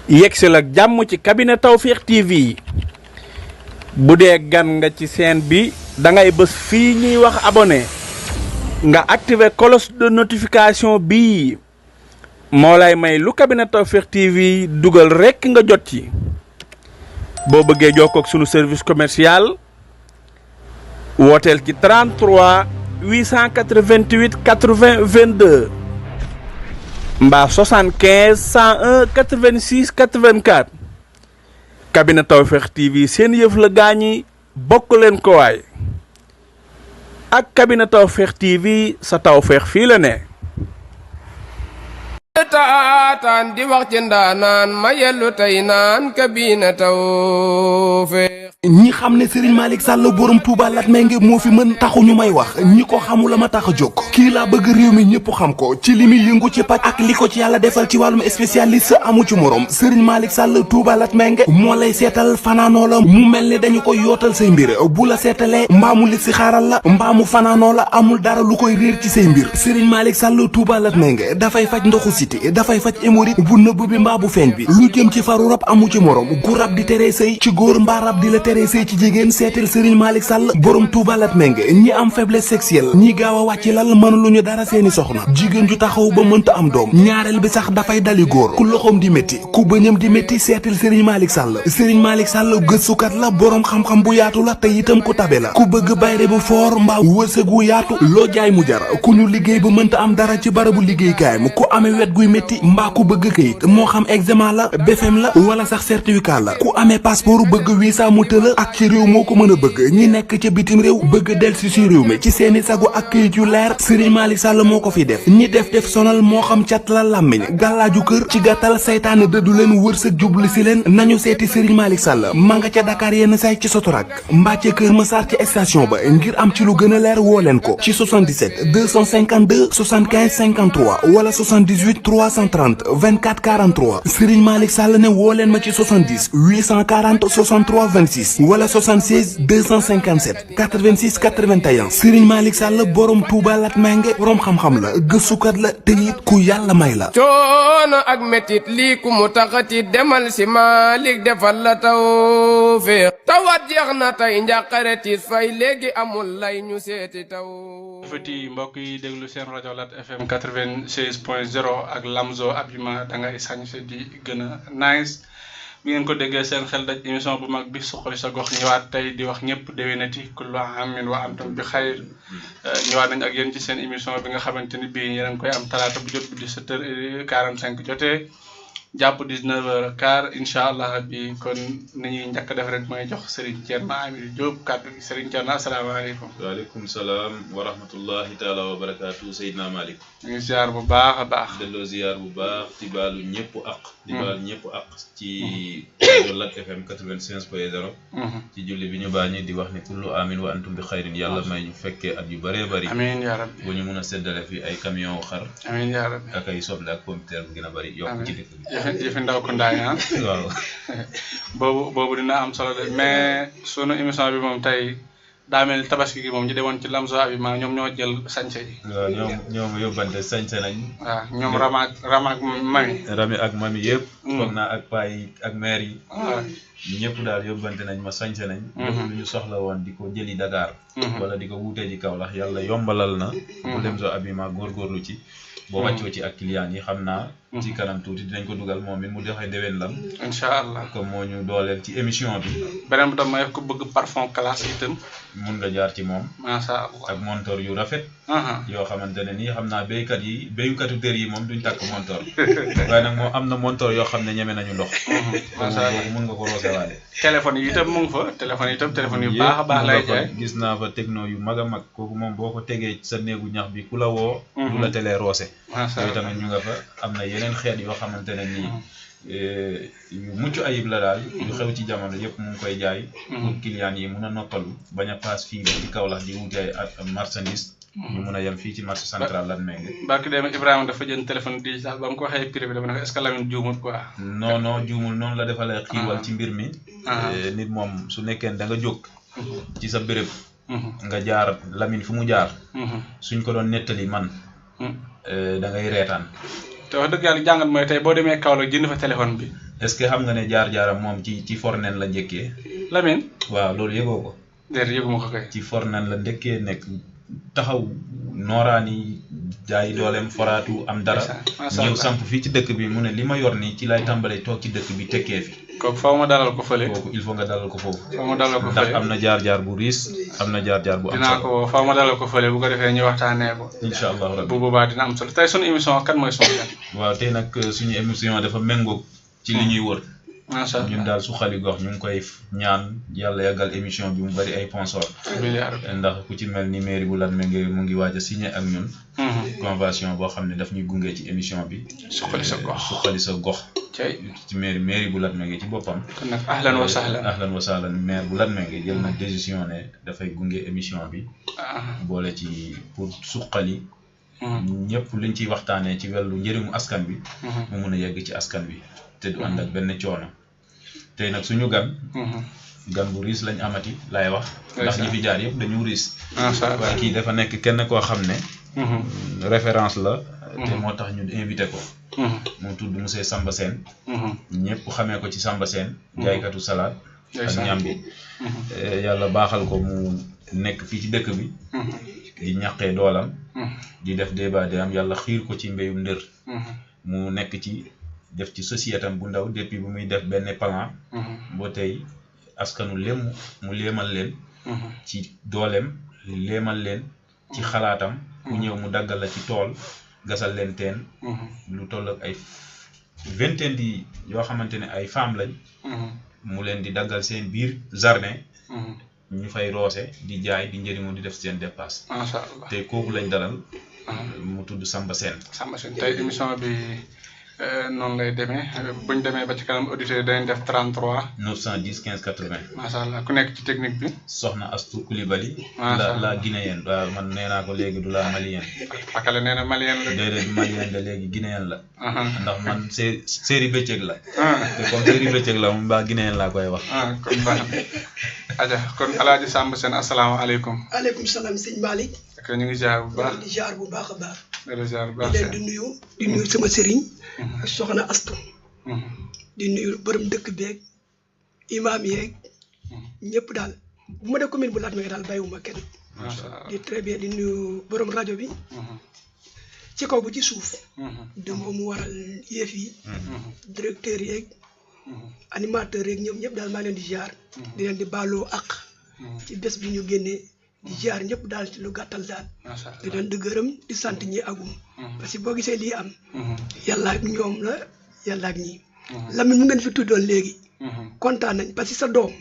yegsil ak jàmm ci cabinet Tawfekh TV bu dee gan nga ci chaîne bi da ngay bës fii ñuy wax abonné nga activer cloche de notification bii moo lay may lu cabinet Tawfekh TV dugal rekk nga jot ci boo bëggee jokkoo ak sunu service commercial wooteel ci 33 888 80 22 mbaa 75 101 86 84 cabinet Tawfekh TV seen yëf la gaañi bokk leen ko waay ak cabinet Tawfekh TV sa Tawfekh fii la ne. taataan di wax ci ndaanaan ma yellu tey naan cabinet Tawfekh. ñi xam ne Serigne Malick Sall borom Touba Latmingué moo fi mën taxu ñu may wax ñi ko xamula ma tax a jóg kii laa bëgg réew mi ñëpp xam ko ci li muy yëngu ci paj ak li ko ci yàlla defal ci wàllum spécialiste amu ci morom Serigne Malick Sall Touba Latmingué moo lay seetal fanaanoo la mu mel ni dañu koy yootal say mbir bu la seetalee mbaamu li si xaaral la mbaamu fanaanoo la amul dara lu koy réer ci say mbir Serigne Malick Sall Touba Latmingué dafay faj ndoxu siti dafay faj hémorroïde bu nëbb bi mbaa bu feeñ bi lu jëm ci faru rab amu ci morom gu rab di teree sëy ci góor mbaa rab di la teree sëy ci jigéen seetal Serigne Malick Sall borom Touba Latmingué ñi am faiblesse sexuelle ñi gaaw a wàcc lal mënuluñu dara seeni soxna jigéen ju taxaw ba mënta am doom ñaareel bi sax dafay dali góor ku loxoom di métti ku bëñam di métti seetal Serigne Malick Sall Serigne Malick Sall gëstukat la borom xam-xam bu yaatu la te itam ku tabe la ku bëgg bayre bu foor mbaa wërsëg wu yaatu loo jaay mu jar ku ñu liggéey ba mënta am dara ci barabu liggéeykaayam ku amee wet guy métti mbaa ku bëgg kayit moo xam examen la BFEM la wala sax certificat la ku amee passeport bëgg visa mu tëla ak ci réew moo ko mën a bëgg ñi nekk ca bitim réew bëgg delsi si réew mi ci seeni sagu ak kayit yu leer Serigne Malick Sall moo ko fi def ñi def sonal moo xam cat la làmmiñ gàllaaju kër ci gàttal saytaane dëddu leen wërsëg jublu si leen nañu seeti Serigne Malick Sall ma nga ca Dakar yenn say ci Sotorak mbaa ca Kër Massar ci station ba ngir am ci lu gën a leer woo leen ko ci 77 252 75 53 wala 78 330 24 43 Serigne Malick Sall ne woo leen ma ci 70 840 63 26 wala 76 257 86 81 Serigne Malick Sall borom Touba Latmingué borom xam-xam la gëstukat la te it ku yàlla may la. coono ak metit lii ku mu taxati demal si Malick defal la Tawfekh tawat jeex na tey njàqare tiis fay léegi amul lay ñu seeti taw. fëti mbokk yi déglu seen rajo Lat FM 96.0 ak Lamzo Abima da ngay sañse di gën a nice bi ngeen ko déggee seen xel daj émission bu mag bi suqali sa gox ñëwaat tey di wax ñëpp déwénati kullu aamin wa antum bi xayr ñëwaat nañ ak yéen ci seen émission bi nga xamante ni bii yéen a ngi koy am talaata bu jot bu 17h45 jotee jàpp 19h15 incha allah bi kon ni ñuy njëkk a def rek mooy jox Serigne Thierno Amidou Diop kàddu gi Serigne Thierno asalaamaaleykum. waaleykum salaam wa rahmatullahi taala wa barakaatu Seydina Malick. ñu ngi ziar bu baax a baax. delloo ziar bu baax di baalu ñëpp ak. di baal ñëpp ak ci rajo Lat FM 95.0. ci julli bi ñu baañi di wax ni kullu amin wa antum bi xayrin yàlla may ñu fekkee at yu bëree bëri. amiin yaa rabbi bu ñu mun a séddale fi ay camion xar. amiin yaa rabbi ak ay soble ak pompiteur bu gën a bëri yokk ci dëkk bi. yëfi ndaw ko ndaay ah. waaw boobu dina am solo de mais sunu émission bi moom tey daa mel tabaski gi moom ñu demoon ci Lamzo Abima ñoom ñoo jël sañse yi. waaw ñoom yóbbante sañse nañ. waaw ñoom Rama ak Mami. Rami ak Mami yëpp. foog naa ak paa yi ak maire yi. waaw ñëpp daal yóbbante nañ ma sañse nañ. lu ñu soxla woon di ko jëli Dakar. wala di ko wuutee ji Kaolack yàlla yombalal na. bu Lamzo Abima góorgóorlu ci. boo wàccoo ci ak client yi xam naa. ci kanam tuuti dinañ ko dugal moom it mu joxe déwén lam. incha allah comme moo ñu dooleel ci émission bi. beneen bi tam may ko bëgg parfum classe itam. mun nga jaar ci moom. macha allah ak montor yu rafet. yoo xamante ne nii xam naa béykatu dër yi moom duñ takk montor. waaye nag moom am na montor yoo xam ne ñeme nañu ndox. macha allah mun nga ko roosewaale. téléphone yi itam mu ngi fa téléphone yu baax a baax lay jaay. gis naa fa techno yu mag a mag kooku moom boo ko tegee sa néegu ñax bi ku la woo. du la telee roose. macha allah tamit ñu nga fa am na yeneen xeet yoo xamante ne nii yu mucc ayib la daal yu xew ci jamono yëpp mu ngi koy jaay pour client yi mun a noppalu bañ a paas fii ba ci Kaolack di wute ay marchandise ñu mun a yem fii ci marché central Latmingué. barki dem Ibrahima dafa jënd téléphone digital ba mu ko waxee prix bi dama ne ko est-ce que Lamine juumul quoi. non juumul noonu la defalee xiiwal ci mbir mi. nit moom su nekkee da nga jóg. ci sa béréb. nga jaar Lamine fu mu jaar. suñ ko doon nettali man. da ngay reetaan. te wax dëgg yàlla jàngat mooy tey boo demee Kaolack jënd fa téléphone bi est-ce que xam nga ne jaar-jaaram moom ci fornen la njëkkee. Lamine. waaw loolu yëgoo ko. déedéet yëguma ko kay. ci fornen la njëkkee nekk taxaw nooraani jaay dooleem foraatu am dara. ñëw samp fii ci dëkk bi mu ne li ma yor nii ci lay tàmbalee toog ci dëkk bi tekkee fi. kooku faaw ma dalal ko fële. kooku il faut nga dalal ko foofu. faaw ma dalal ko fële ndax am na jaar-jaar bu riis am na jaar-jaar bu am solo. dinaa ko faaw ma dalal ko fële bu ko defee ñu waxtaanee ko. incha allah rabbi bu boobaa dina am solo tey sunu émission kan mooy sunu gan. waaw tey nag suñu émission dafa méngóog ci li ñuy wër. macha allah ñun daal Suxali Gox ñu ngi koy ñaan yàlla yàggal émission bi mu bari ay sponsor ndax ku ci mel ni mairie bu Latmingué mu ngi waaj a signé ak ñun. convention boo xam ne daf ñuy gunge ci émission bi. Suxali sa gox Suxali sa gox. ci mairie bu Latmingué ci boppam. kon nag ahlan wa sahlan maire bu Latmingué jël na décision ne dafay gunge émission bi. boole ci pour suqali. ñëpp liñ ciy waxtaanee ci wàllu njëriñu askan bi. mu mun a yegg ci askan bi. te du ànd ak benn coono. tey nag suñu gan bu riis lañ amati laay wax ndax ñi fi jaar yëpp dañu riis waaye kii dafa nekk kenn koo xam ne référence la te moo tax ñu invité ko mu tudd monsieur Samba Sène ñëpp xamee ko ci Samba Sène jaaykatu salade ak ñambi yàlla baaxal ko mu nekk fii ci dëkk bi di ñaqee doolam di def débat de am yàlla xiir ko ci mbéyum ndër mu nekk ci def ci société am bu ndaw depuis bu muy def benn plan boo tey askanu lémm mu léemal leen ci dooleem léemal leen ci xalaatam ku ñëw mu daggal la ci tool gasal leen teen lu toll ak ay vingtaine di yoo xamante ne ay femmes lañ mu leen di daggal seen biir jardin ñu fay roose di jaay di njëriñu di def seen dépasse macha allah te kooku lañ dalal mu tudd Samba Sène tey émission bi noonu lay demee buñ demee ba ci kanam auditeurs dañ def 33 910 15 80 macha allah ku nekk ci technique bi soxna Astou Coulibaly la guinéenne waaw man nee naa ko léegi du la malienne pakale nee na malienne la déedéet malienne la léegi guinéenne la ndax man série bëccëg la te comme série bëccëg la moom mbaa guinéenne laa koy wax kon baax aja kon Alaaji Samba Sène asalaamaaleykum aleykum salaam sëñ Malick ak ñu ngi jaar bu baax di jaar bu baax a baax di leen di nuyu sama sëriñ soxna Astou di nuyu borom dëkk beeg imaam yeeg ñëpp daal bu ma dee commune bu Latmingué daal bàyyiwuma kenn di très bien di nuyu borom rajo bi ci kaw bu ci suuf de moom mu waral yëf yi directeur yeeg animateur yeeg ñoom ñëpp daal maa leen di jaar di leen di baaloo ak ci bés bi ñu génnee di jaar ñëpp daal ci lu gàttal daal di leen di gërëm di sant ñi agum parce que boo gisee lii am yàlla ak ñoom la yàlla ak ñi Lamine mu ngeen fi tuddoon léegi kontaan nañ parce que sa doom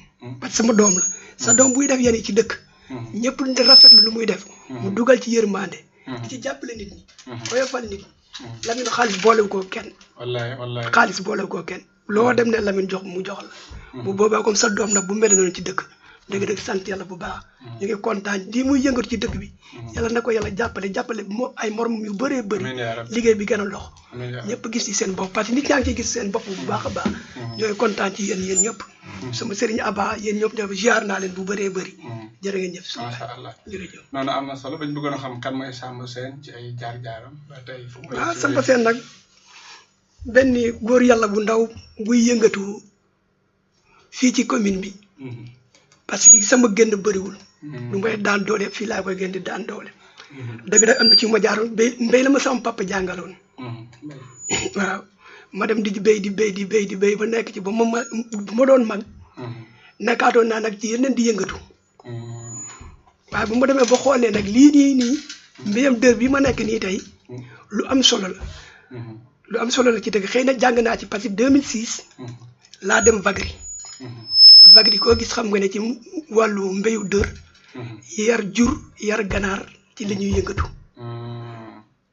parce que sama doom la sa doom buy def yéen ci dëkk ñëpp di rafetlu lu muy def mu dugal ci yërmande di ci jàppale nit ñi oyofal nit ñi Lamine xaalis boolewu koo kenn wallaay xaalis boolewu koo kenn loo dem ne Lamine jox mu jox la bu boobaa comme sa doom nag bu mel noonu ci dëkk dëgg-dëgg sant yàlla bu baax ñu ngi kontaan lii muy yëngatu ci dëkk bi yàlla na ko yàlla jàppale moo ay moromam yu bëree bëri liggéey bi gën a lox ñëpp gis ci seen bopp parce que nit ñaa ngi ciy gis seen bopp bu baax a baax ñooy kontaan ci yéen ñëpp sama sëriñ Aba yéen ñëpp ñoo ziar naa leen bu bëree bëri jërë ngeen jëf macha allah jërëjëf noonu am na solo bañ bëggoon a xam kan mooy Samba Sène ci ay jaar-jaaram ba tey fu waaw Samba Sène nag benn góor yàlla bu ndaw buy yëngatu fii ci commune bi parce que sama génn bëriwul lu may daan doole fii laa koy gën di daan doole dëgg nag am na ci ma jaaroon mbéy la ma sama papa jàngaloon waaw ma dem di béy ba nekk ci ba ma doon mag nekkaatoon naa nag ci yeneen di yëngatu waaye bu ma demee ba xoolee nag lii nii mbéyam dër bi ma nekk nii tey lu am solo la ci dëgg xëy na jàng naa ci parce que 2006 laa dem Vagri koo gis xam nga ne ci wàllu mbéyu dër yar jur yar ganaar ci la ñuy yëngatu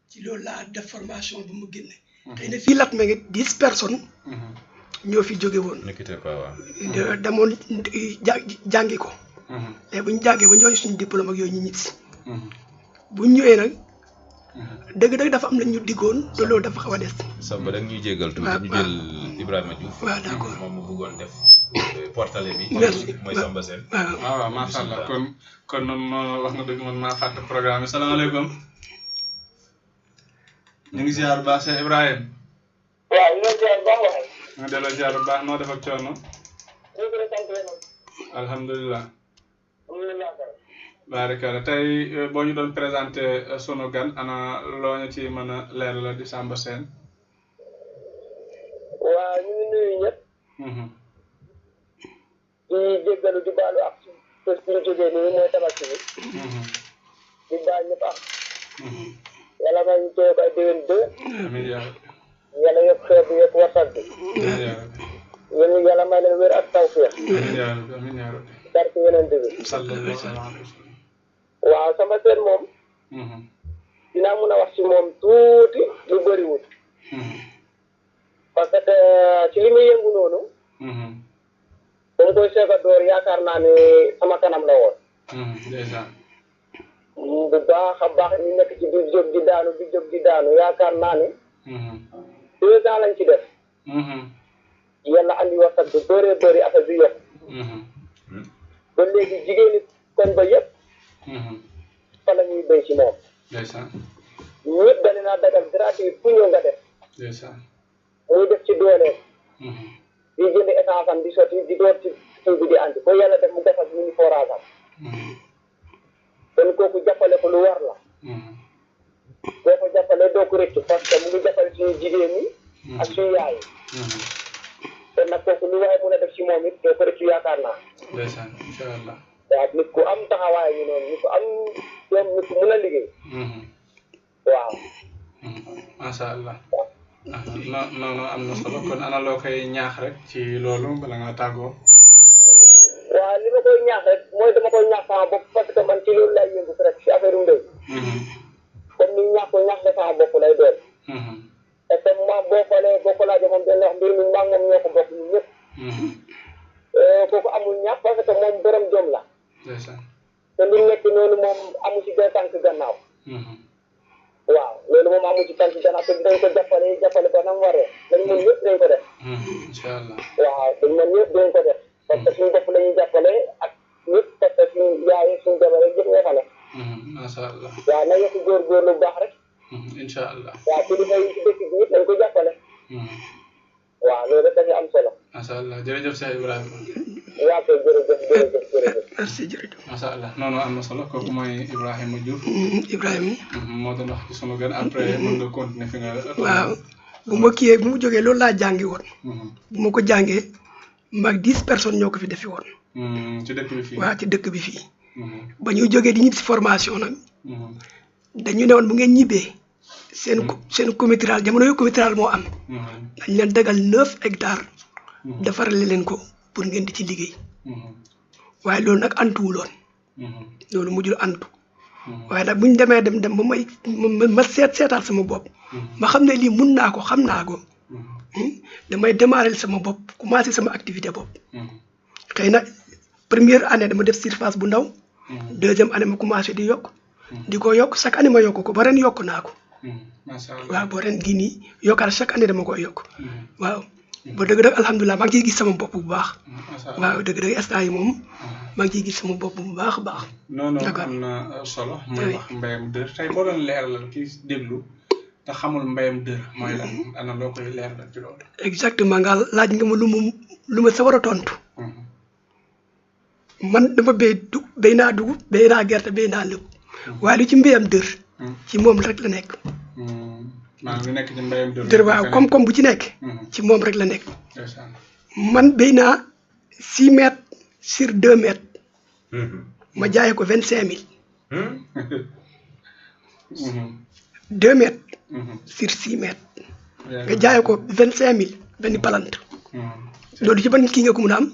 ci loolu laa def formation bu mu génne xëy na fii Latmingué 10 personnes ñoo fi jóge woon demoon jàngi ko mais bu ñu jàngee ba ñooy suñu diplôme ak yooyu ñu ñibbisi bu ñu ñëwee nag dëgg-dëgg dafa am la ñu diggoon te loolu dafa xaw a des Samba da ñuy jégal tuuti ñu jël Ibrahima Diouf waaw d'accord moom mu bëggoon def portale bi merci mooy Samba Sène waaw macha allah kon noonu wax nga dëgg man maa fàtte programme bi salaamaaleykum ñu ngi ziar baax Cheikh Ibrahima waaw ñu ngi ziar baax waay nga delloo ziar bu baax noo def ak coono alhamdulilah barikala tey boo ñu doon présenté sunu gan ana loo ñu ci mën a leer la di Samba Sène waaw ñu ngi nuyu ñëpp di jéggalu di baalu ak bés bi ñu jógee nii mooy tabaski bi di baal ñëpp ak yàlla may ñu teew ay déwén amiin yaa yàlla yëpp xeer bi yëpp warsak bi amiin yàlla may leen wér ak tawfeex amiin yaa rabbi barke yeneen bi sallallahu alayhi wa sallam waaw Samba Sène moom dinaa mun a wax ci moom tuuti lu bëriwul parce que ci li muy yëngu noonu ba mu koy seega door yaakaar naa ne sama kanam la woon ndeysaan bu baax a baax ñu nekk ci di jóg di daanu yaakaar naa ne 2 ans lañ ci def yàlla andi waxtaan bu bëree bëri affaire bi yëpp ba léegi jigéen ñi koñ ba yëpp fa la ñuy béy ci moom ndeysaan ñëpp dañ naa dagal gratuit fu ñëw nga def ndeysaan muy def ci dooleem di jënd essence am di sotti di door ci kii bi di andi ba yàlla def mu defal ñu forage am kon kooku jàppale ko lu war la boo ko jàppale doo ko rëcc parce que mu ngi jàppale suñu jigéen ñi ak suñu yaay kon nag kooku lu waaye mën a def ci moom it doo ko rëcc yaakaar naa ndeysaan incha allah waaw nit ku am taxawaay ñu noonu nit ku am doom nit ku mën a liggéey waaw masha allah non am na solo kon ana loo koy ñaax rek ci loolu bala nga tàggoo waaw li ma koy ñaax rek mooy dama koy ñaax sama bopp parce que man ci loolu lay yëngu rek ci affaire mbéy comme ni ñaax ko ñaax la sama bopp lay doon parce que ma boo ko laajee moom dañ la wax mbir mi maa moom ñoo ko bokk ñun ñëpp kooku amul ñaax parce que moom borom jom la te li nekk noonu moom amu ci benn tànk gannaaw waaw loolu moom amu ci tànk gannaaw te dañ ko jàppale ba nam waree dañ mën ñëpp dañ ko def incha allah waaw dañ mën ñëpp dañ ko def parce que suñu bopp la ñuy jàppale ak ñëpp parce que suñu yaay suñu jabar rek yëpp ñoo fa nekk masha allah waaw na yokk góorgóorlu bu baax rek incha allah waaw kilifa yi ci dëkk bi ñëpp dañ ko jàppale waaw loolu rek dafa am solo masha allah jërëjëf Cheikh Ibrahima waaw kay jërëjëf merci jërëjëf masha allah noonu am na solo kooku mooy Ibrahima Diouf Ibrahima moo doon wax ci sunu gan après mën nga continuer fi nga waaw bu ma kiyee bu mu jógee loolu laa jàngi woon bu ma ko jàngee mag 10 personnes ñoo ko fi defi woon ci dëkk bi fii waaw ci dëkk bi fii ba ñu jógee di ñibbi si formation nag dañu ne woon bu ngeen ñibbee seen comité rural jamono yooyu comité rural moo am dañ leen dagal 9 hectares defarale leen ko pour ngeen di ci liggéey waaye loolu nag antuwuloon loolu mujjul antu waaye nag bu ñu demee dem ba ma seetaat sama bopp ma xam ne lii mun naa ko xam naa ko damay démarrer sama bopp commencé sama activité bopp xëy na première année dama def surface bu ndaw deuxième année ma commencé di ko yokk chaque année ma yokk ko ba ren yokk naa ko waaw boo ren gii nii yokkaat chaque année dama koy yokk waaw ba dëgg-dëgg alhamdulilah maa ngi ciy gis sama bopp bu baax waaw dëgg-dëgg instant yi moom maa ngi ciy gis sama bopp bu baax a baax non am na solo mooy wax mbayam dër tey boo doon leeralal kii déglu te xamul mbayam dër mooy lan ana loo koy leeralal ci loolu exactement nga laaj nga ma lu ma sa war a tontu man dama béy naa dugub béy naa gerte béy naa lépp waaye lu ci mbayam dër ci moom rek la nekk maanaam lu nekk ci mbayam dër waaw comme bu ci nekk ci moom rek la nekk man béy naa 6 mètres sur 2 mètres ma jaayee ko 25 000 2 mètres sur 6 mètres nga jaayee ko 25 000 benn palante loolu ci ban kii nga ko mun a am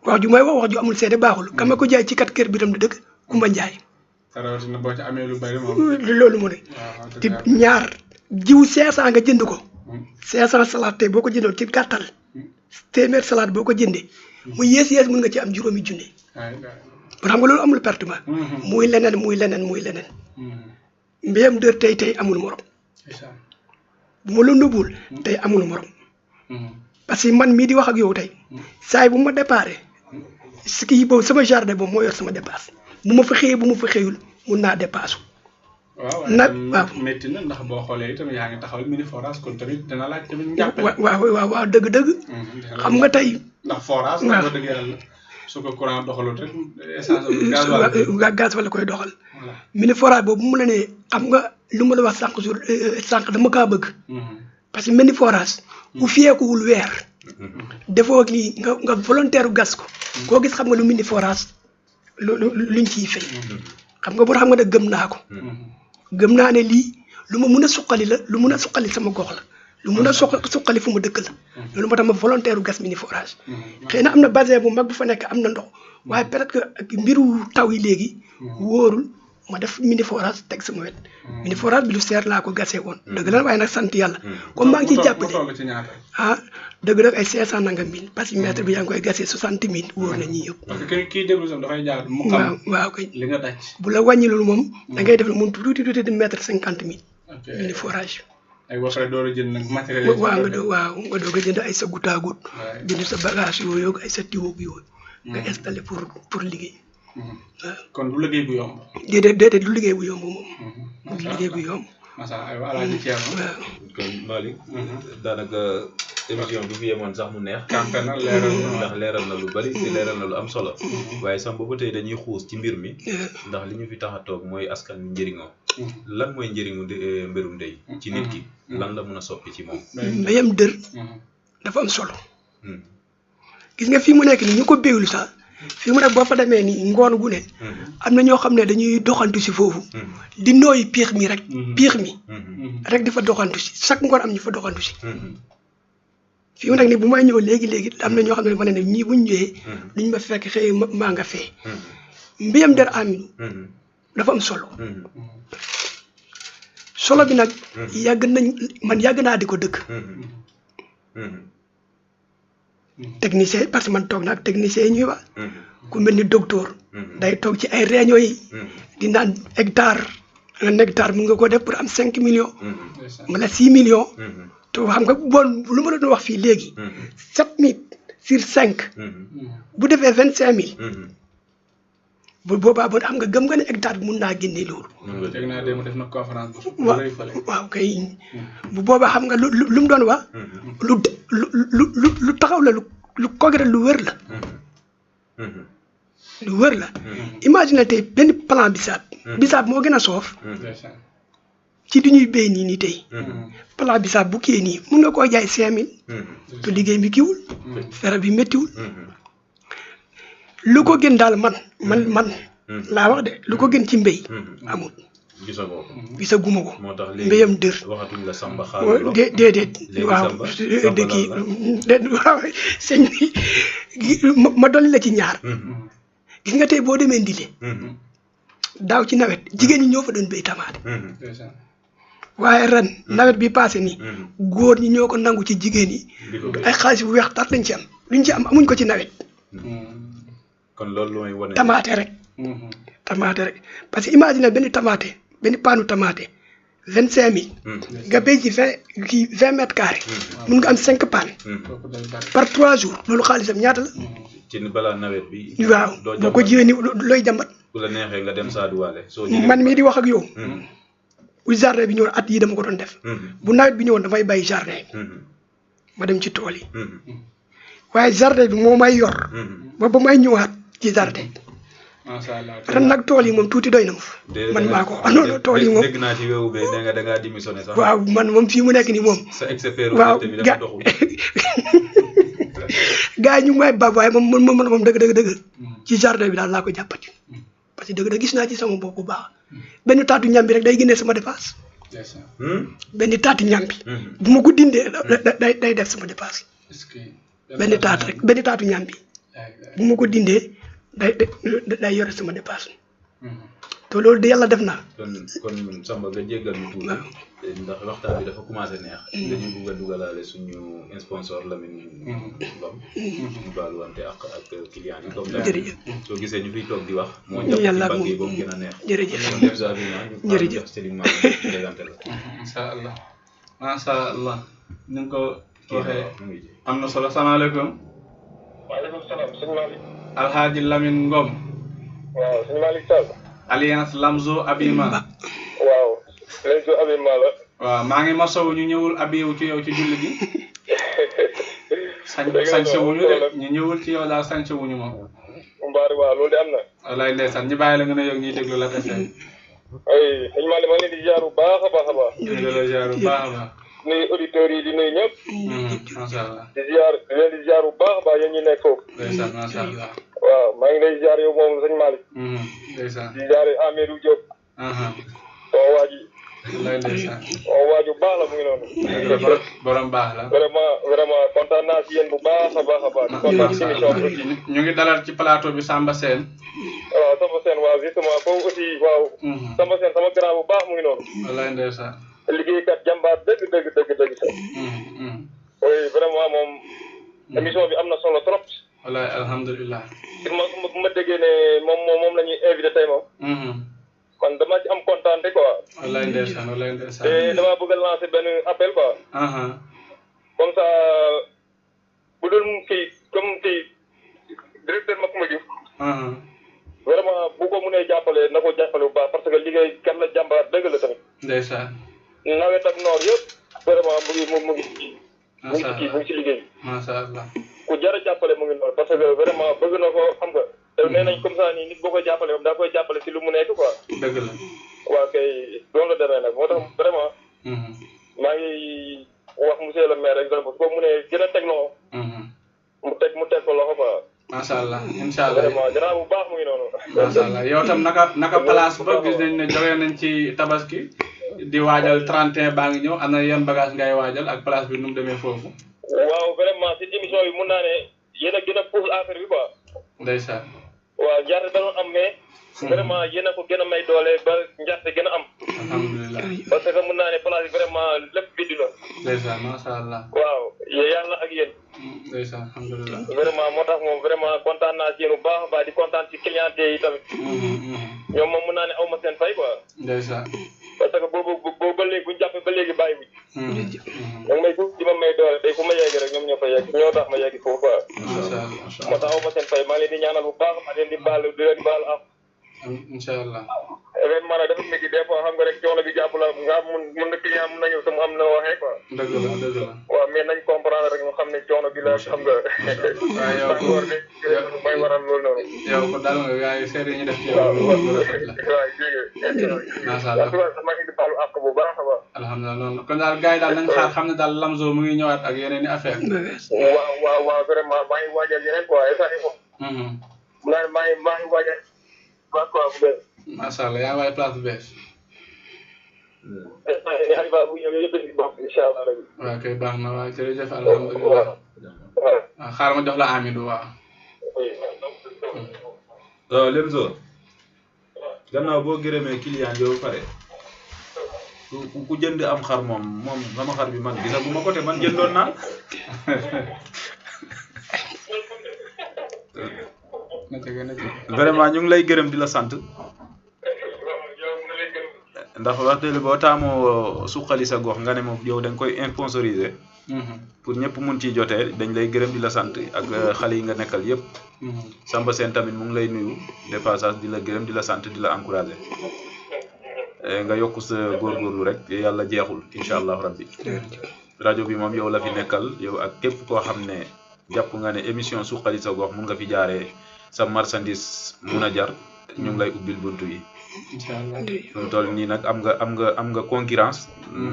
wax ju may wax ju amul seede baaxul ka ma ko jaay ci kat kër bi tam du dëgg Kumba Njaay rawatina boo ci amee lu bari moom loolu mu ne te ñaar jiw 500 nga jënd ko 500 salade tey boo ko jëndoon ci gàttal téeméer salade boo ko jëndee mu yées mun nga ci am juróomi junne ba xam nga loolu amul pertement muy leneen mbéyam dër tey amul morom bu ma la nëbbul tey amul morom parce que man mii di wax ak yow tey saay bu ma déparé kii boobu sama jardin boobu moo yor sama dépasse bu ma fa xëyee bu ma fa xëyul mun naa dépasse waaw waaw métti na ndax boo xoolee itam yaa ngi taxawal mini forage kon tamit dina laaj tamit njàppale. waaw dëgg-dëgg. xam nga tey. ndax forage. waaw wax dëgg yàlla su ko courant doxalut rek essence gaz wala koy doxal. mini forage boobu mu la ne xam nga lu ma la wax sànq dama kaa bëgg. parce que mini forage. bu fiyeekuwul weer. defoo lii nga volontaire gas ko. koo gis xam nga lu mini forage luñ ciy fay. xam nga boo xam nga ne gëm naa ko. gëm naa ne lii lu ma mun a suqali la lu mun a suqali sama gox la lu mun a suqali fu ma dëkk la loolu moo tax ma volontaire gas mini forage xëy na am na bassin bu mag bu fa nekk am na ndox waaye peut-être que mbiru taw yi léegi wóorul ma def mini forage teg sama wet mini forage bi lu seer laa ko gasee woon dëgg la waaye nag sant yàlla comme maa ngi ciy jàppale dëgg nag ay 500 nangam mille parce que mètre bi yaa ngi koy gasee 60 000 wóor na ñii yëpp. parce que kii déglu sax dafay jaar mu xam. waaw kay li nga daj. bu la wàññilul moom. da ngay def ne moom tuuti di mètre 50 000. ok mini forage. ay ba pare door a jënd nag matériel. nga doog a jënd ay sa goutte à goutte. jënd sa bagage yooyu ay sa tiwo bi yooyu. nga installé pour liggéey. waaw kon du liggéey bu yomb. déedéet du liggéey bu yomb moom. du liggéey bu yomb. macha allah alaaji Thierno. waaw kon Malick. daanaka émission bi fi yemoon sax mu neex. campagne na ndax leeral na lu bari te leeral na lu am solo. waaye sax boobu tey dañuy xuus ci mbir mi. ndax li ñu fi tax a toog mooy askan wi njëriñoo. lan mooy njëriñu mbirum ndey. ci nit ki lan la mun a soppi ci moom. mbéyam dër. dafa am solo. gis nga fii mu nekk nii ñu ko béylu sax. fii mu nekk boo fa demee nii ngoon gu ne. am na ñoo xam ne dañuy doxantu si foofu. di nooyi piix mi rek. piix mi. rek di fa doxantu si chaque ngoon am ñu fa doxantu si. fii mu nekk nii bu may ñëw léegi am na ñoo xam ne dafa ne ñii bu ñu ñëwee. duñ ma fekk xëy maa nga fee. mbéyam der Aminu. dafa am solo. solo bi nag. yàgg naa di ko dëkk. technicien parce que man toog na ak technicien yi ñuy wax. ku mel ni docteur. day toog ci ay réunion yi. di naan hectare mu nga ko def pour am 5 millions. wala 6 millions. te xam nga bon lu ma la doon wax fii léegi. 7 000 sur 5. bu defee 25 000. bu boobaa bon xam nga gëm nga ne hectare bi mun naa génne loolu. dégg naa dem def na conférence. waaw kay bu boobaa xam nga lu mu doon wax. lu taxaw la lu kogere lu wër la. lu wër la. imagine tey benn plan bisaab. bisaab moo gën a soof. ci di ñuy béy nii tey. plan bisaab bu kii nii mun nga koo jaay 5000. te liggéey bi kiiwul. fere bi méttiwul. lu ko gën daal man laa wax de lu ko gën ci mbéy amul. gisagoo ko gisaguma ko. moo tax léegi mbéyam dër. waxatuñ la Samba xaaral déedéet waaw waaw sëñ bi ma dolli la ci ñaar. gis nga tey boo demee Ndile. daaw ci nawet jigéen ñi ñoo fa doon béy tamaate. waaye ren nawet bi passé nii. góor ñi ñoo ko nangu ci jigéen yi. ay xaalis bu weex tar lañ ci am luñ ci am amuñ ko ci nawet. kon loolu mooy wane tamaate rek. tamaate rek parce que imagine benn paanu tamaate 25000. nga béy ci 20 mètres carrés. mun nga am 5 paan. par 3 jours loolu xaalisam ñaata la. ci balaa nawet bi. waaw boo ko jiwee ni looy jàmbat. bu la neexee nga dem saaduwaale. man mii di wax ak yow. bu jardin bi ñëwoon at yii dama ko doon def. bu nawet bi ñëwoon dafay bàyyi jardin bi. ma dem ci tool yi. waaye jardin bi moo may yor. ba may ñëwaat ci jardin. macha allah ren nag tool yi moom tuuti doy na ma fa. man maa ko non tool yi moom dégg naa ci wewu bee da ngaa démissionné sax. waaw man moom fii mu nekk nii moom. sa expert waaw bi dafa doxul. gars yi ñu ngi may ba waaye moom dëgg. ci jardin bi daal laa ko jàppati. parce que dëgg gis naa ci sama bopp bu baax. benn taatu ñambi rek day génnee sama dépasse. benn taatu ñambi. bu ma ko dindee day def sama dépasse. benn taatu ñambi. bu ma ko dindee day yore sama dépasse. te loolu de yàlla def na. kon Samba nga jéggal ñu tuuti. ndax waxtaan bi dafa commencé neex. dañu bugg a dugalaale suñu sponsor Lamine Ngom. ñu baalu wante ak client yi comme jërëjëf soo gisee ñu fiy toog di wax. moo jàpp ci mbagg yi ba mu gën a neex. jërëjëf jërëjëf Serigne Mame présenté la. macha allah ni nga ko waxee am na solo salaamaaleykum. waaleykum salaam sëñ Malick. Alhaji Lamine Ngom. waaw sëñ Malick Sall. Alliance Lamzo Abima. waaw. leen su abim maa la waaw maa ngi masawu ñu ñëwul abiyewu ci yow ci julli gi sañse wuñu de ñu ñëwul ci yow daal sañse wuñu moom mbaari waaw loolu de am na wallaay ndeysaan ñu bàyyi la nga ne yow ñuy déglu Lat FM ay sëñ Malick maa ngi leen di ziar bu baax a baax a baax ñu ngi la ziar bu baax a baax nuyu auditeurs yi di nuyu ñëpp macha allah di leen di ziar bu baax a baax yéen ñi nekk foofu ndeysaan macha allah waaw maa ngi lay ziar yow moom sëñ Malick ndeysaan di ziar Amadou Diop sama waa ji wallaay ndeysaan sama waa ji bu baax la mu ngi noonu borom baax la vraiment kontaan naa si yéen bu baax a baax a baax kontaan si émission bi ñu ngi dalal ci plateau bi Samba Sène waaw Samba Sène waaw justement foofu aussi waaw Samba Sène sama grand bu baax mu ngi noonu wallaay ndeysaan liggéeykat jàmbaar dëgg sax oui vraiment moom émission bi am na solo trop wallaay alhamdulilah bu ma déggee ne moom la ñuy invité tey moom man dama ci am kontaan te quoi wallaay ndeysaan te dama bëgg a lancer benn appel quoi comme ça bu dul kii comme kii directeur Macoumba Diouf vraiment bu ko mënee jàppale na ko jàppale bu baax parce que liggéey kat la jàmbaar dëgg la tamit ndeysaan nawet ak noor yëpp vraiment mu ngi ci liggéey macha allah ku jar a jàppale mu ngi noonu parce que vraiment bëgg na ko xam nga te nee nañ comme ça nii nit boo koy jàppale moom daa koy jàppale si lu mu nekk quoi dëgg la waaw kay doon la demee nag moo tax vraiment maa ngi wax monsieur le maire exemple su ko mënee gën a teg loxo mu teg ko loxo quoi macha allah incha allah vraiment grand bu baax mu ngi noonu macha allah yow tam naka place ba gis nañ ne jógee nañ ci tabaski di waajal 31 baa ngi ñëw am na yan bagage ngay waajal ak place bi nu mu demee foofu waaw vraiment si émission bi mun naa ne yéen a gën a pousse affaire bi quoi ndeysaan waaw njarte da doon am mais vraiment yéen a ko gën a may doole ba njarte gën a am alhamdulilah parce que mun naa ne place bi vraiment lépp biddi la ndeysaan macha allah waaw yàlla ak yéen ndeysaan alhamdulilah vraiment moo tax moom vraiment kontaan naa ci yéen bu baax a baax di kontaan ci clientèle yi tamit ñoom moom mun naa ne aw ma seen fay quoi ndeysaan parce que boobu ba léegi bu ñu jàppee ba léegi bàyyi wuñ ñoom may di ma may doole tey fu ma yegg rek ñoom ñoo fa yegg ñoo tax ma yegg foofu quoi moo tax aw ma seen fay maa ngi leen di ñaanal bu baax maa leen di baal am incha allah événement nag dafa métti des fois xam nga rek coono bi jàpp la nga mun na client mun na ñëw te mu am na waxee quoi dëgg la waaw mais nañ comprendre rek ñu xam ne coono bi la xam nga waaw yow may waral loolu noonu yow ko dal nga yaay seede ñu def ci yow lu rafet la macha allah maa ngi di baalu àq bu baax a baax alhamdulilah noonu kon daal gars yi daal nañ xaar xam ne daal Lamzo mu ngi ñëwaat ak yeneen i affaire waaw vraiment maa ngi waajal yeneen quoi état yi moom maa ngi waajal quoi bu bees macha allah yaa ngi waay place bu bees incha allah rek waaw kay baax na waaw jërëjëf alhamdulilah waaw xaaral ma jox la Amidou waaw Lemzo gannaaw boo gërëmee client yow pare ku jënd am xar moom sama xar bi man gisaguma ko te man jëndoon naa vraiment ñu ngi lay gërëm di la sant ndax wax dëgg boo taamoo suqali sa gox nga ne moom yow da nga koy sponsoriser pour ñëpp mun ciy jotee dañ lay gërëm di la sant ak xale yi nga nekkal yëpp Samba Sène tamit mu ngi lay nuyu de passage di la gërëm di la sant di la encourager nga yokk sa góorgóorlu rek yàlla jeexul incha allah rabbi rajo bi moom yow la fi nekkal yow ak képp koo xam ne jàpp nga ne émission suqali sa gox mun nga fi jaaree sa marchandise mun a jar ñu ngi lay ubbil buntu yi incha allah lu toll nii nag am nga concurrence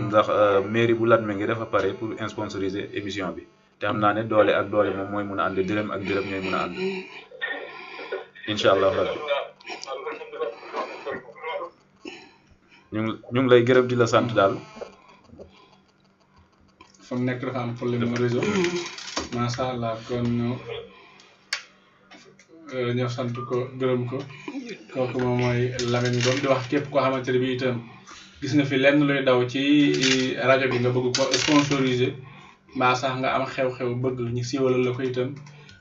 ndax mairie bu Latmingué dafa pare pour sponsoriser émission bi te xam naa ne doole ak doole moom mooy mun a ànd dërëm ak dërëm ñooy mun a ànd incha allah rabbi ñu ngi lay gërëm di la sant daal fa mu nekk dafa am problème mu réseau macha allah kon ñoo sant ko gërëm ko kooku moom mooy Lamine Ngom di wax képp koo xamante ne bii itam gis nga fi lenn luy daw ci rajo bi nga bëgg ko sponsoriser mbaa sax nga am xew-xew bëgg ñu siiwalal la ko itam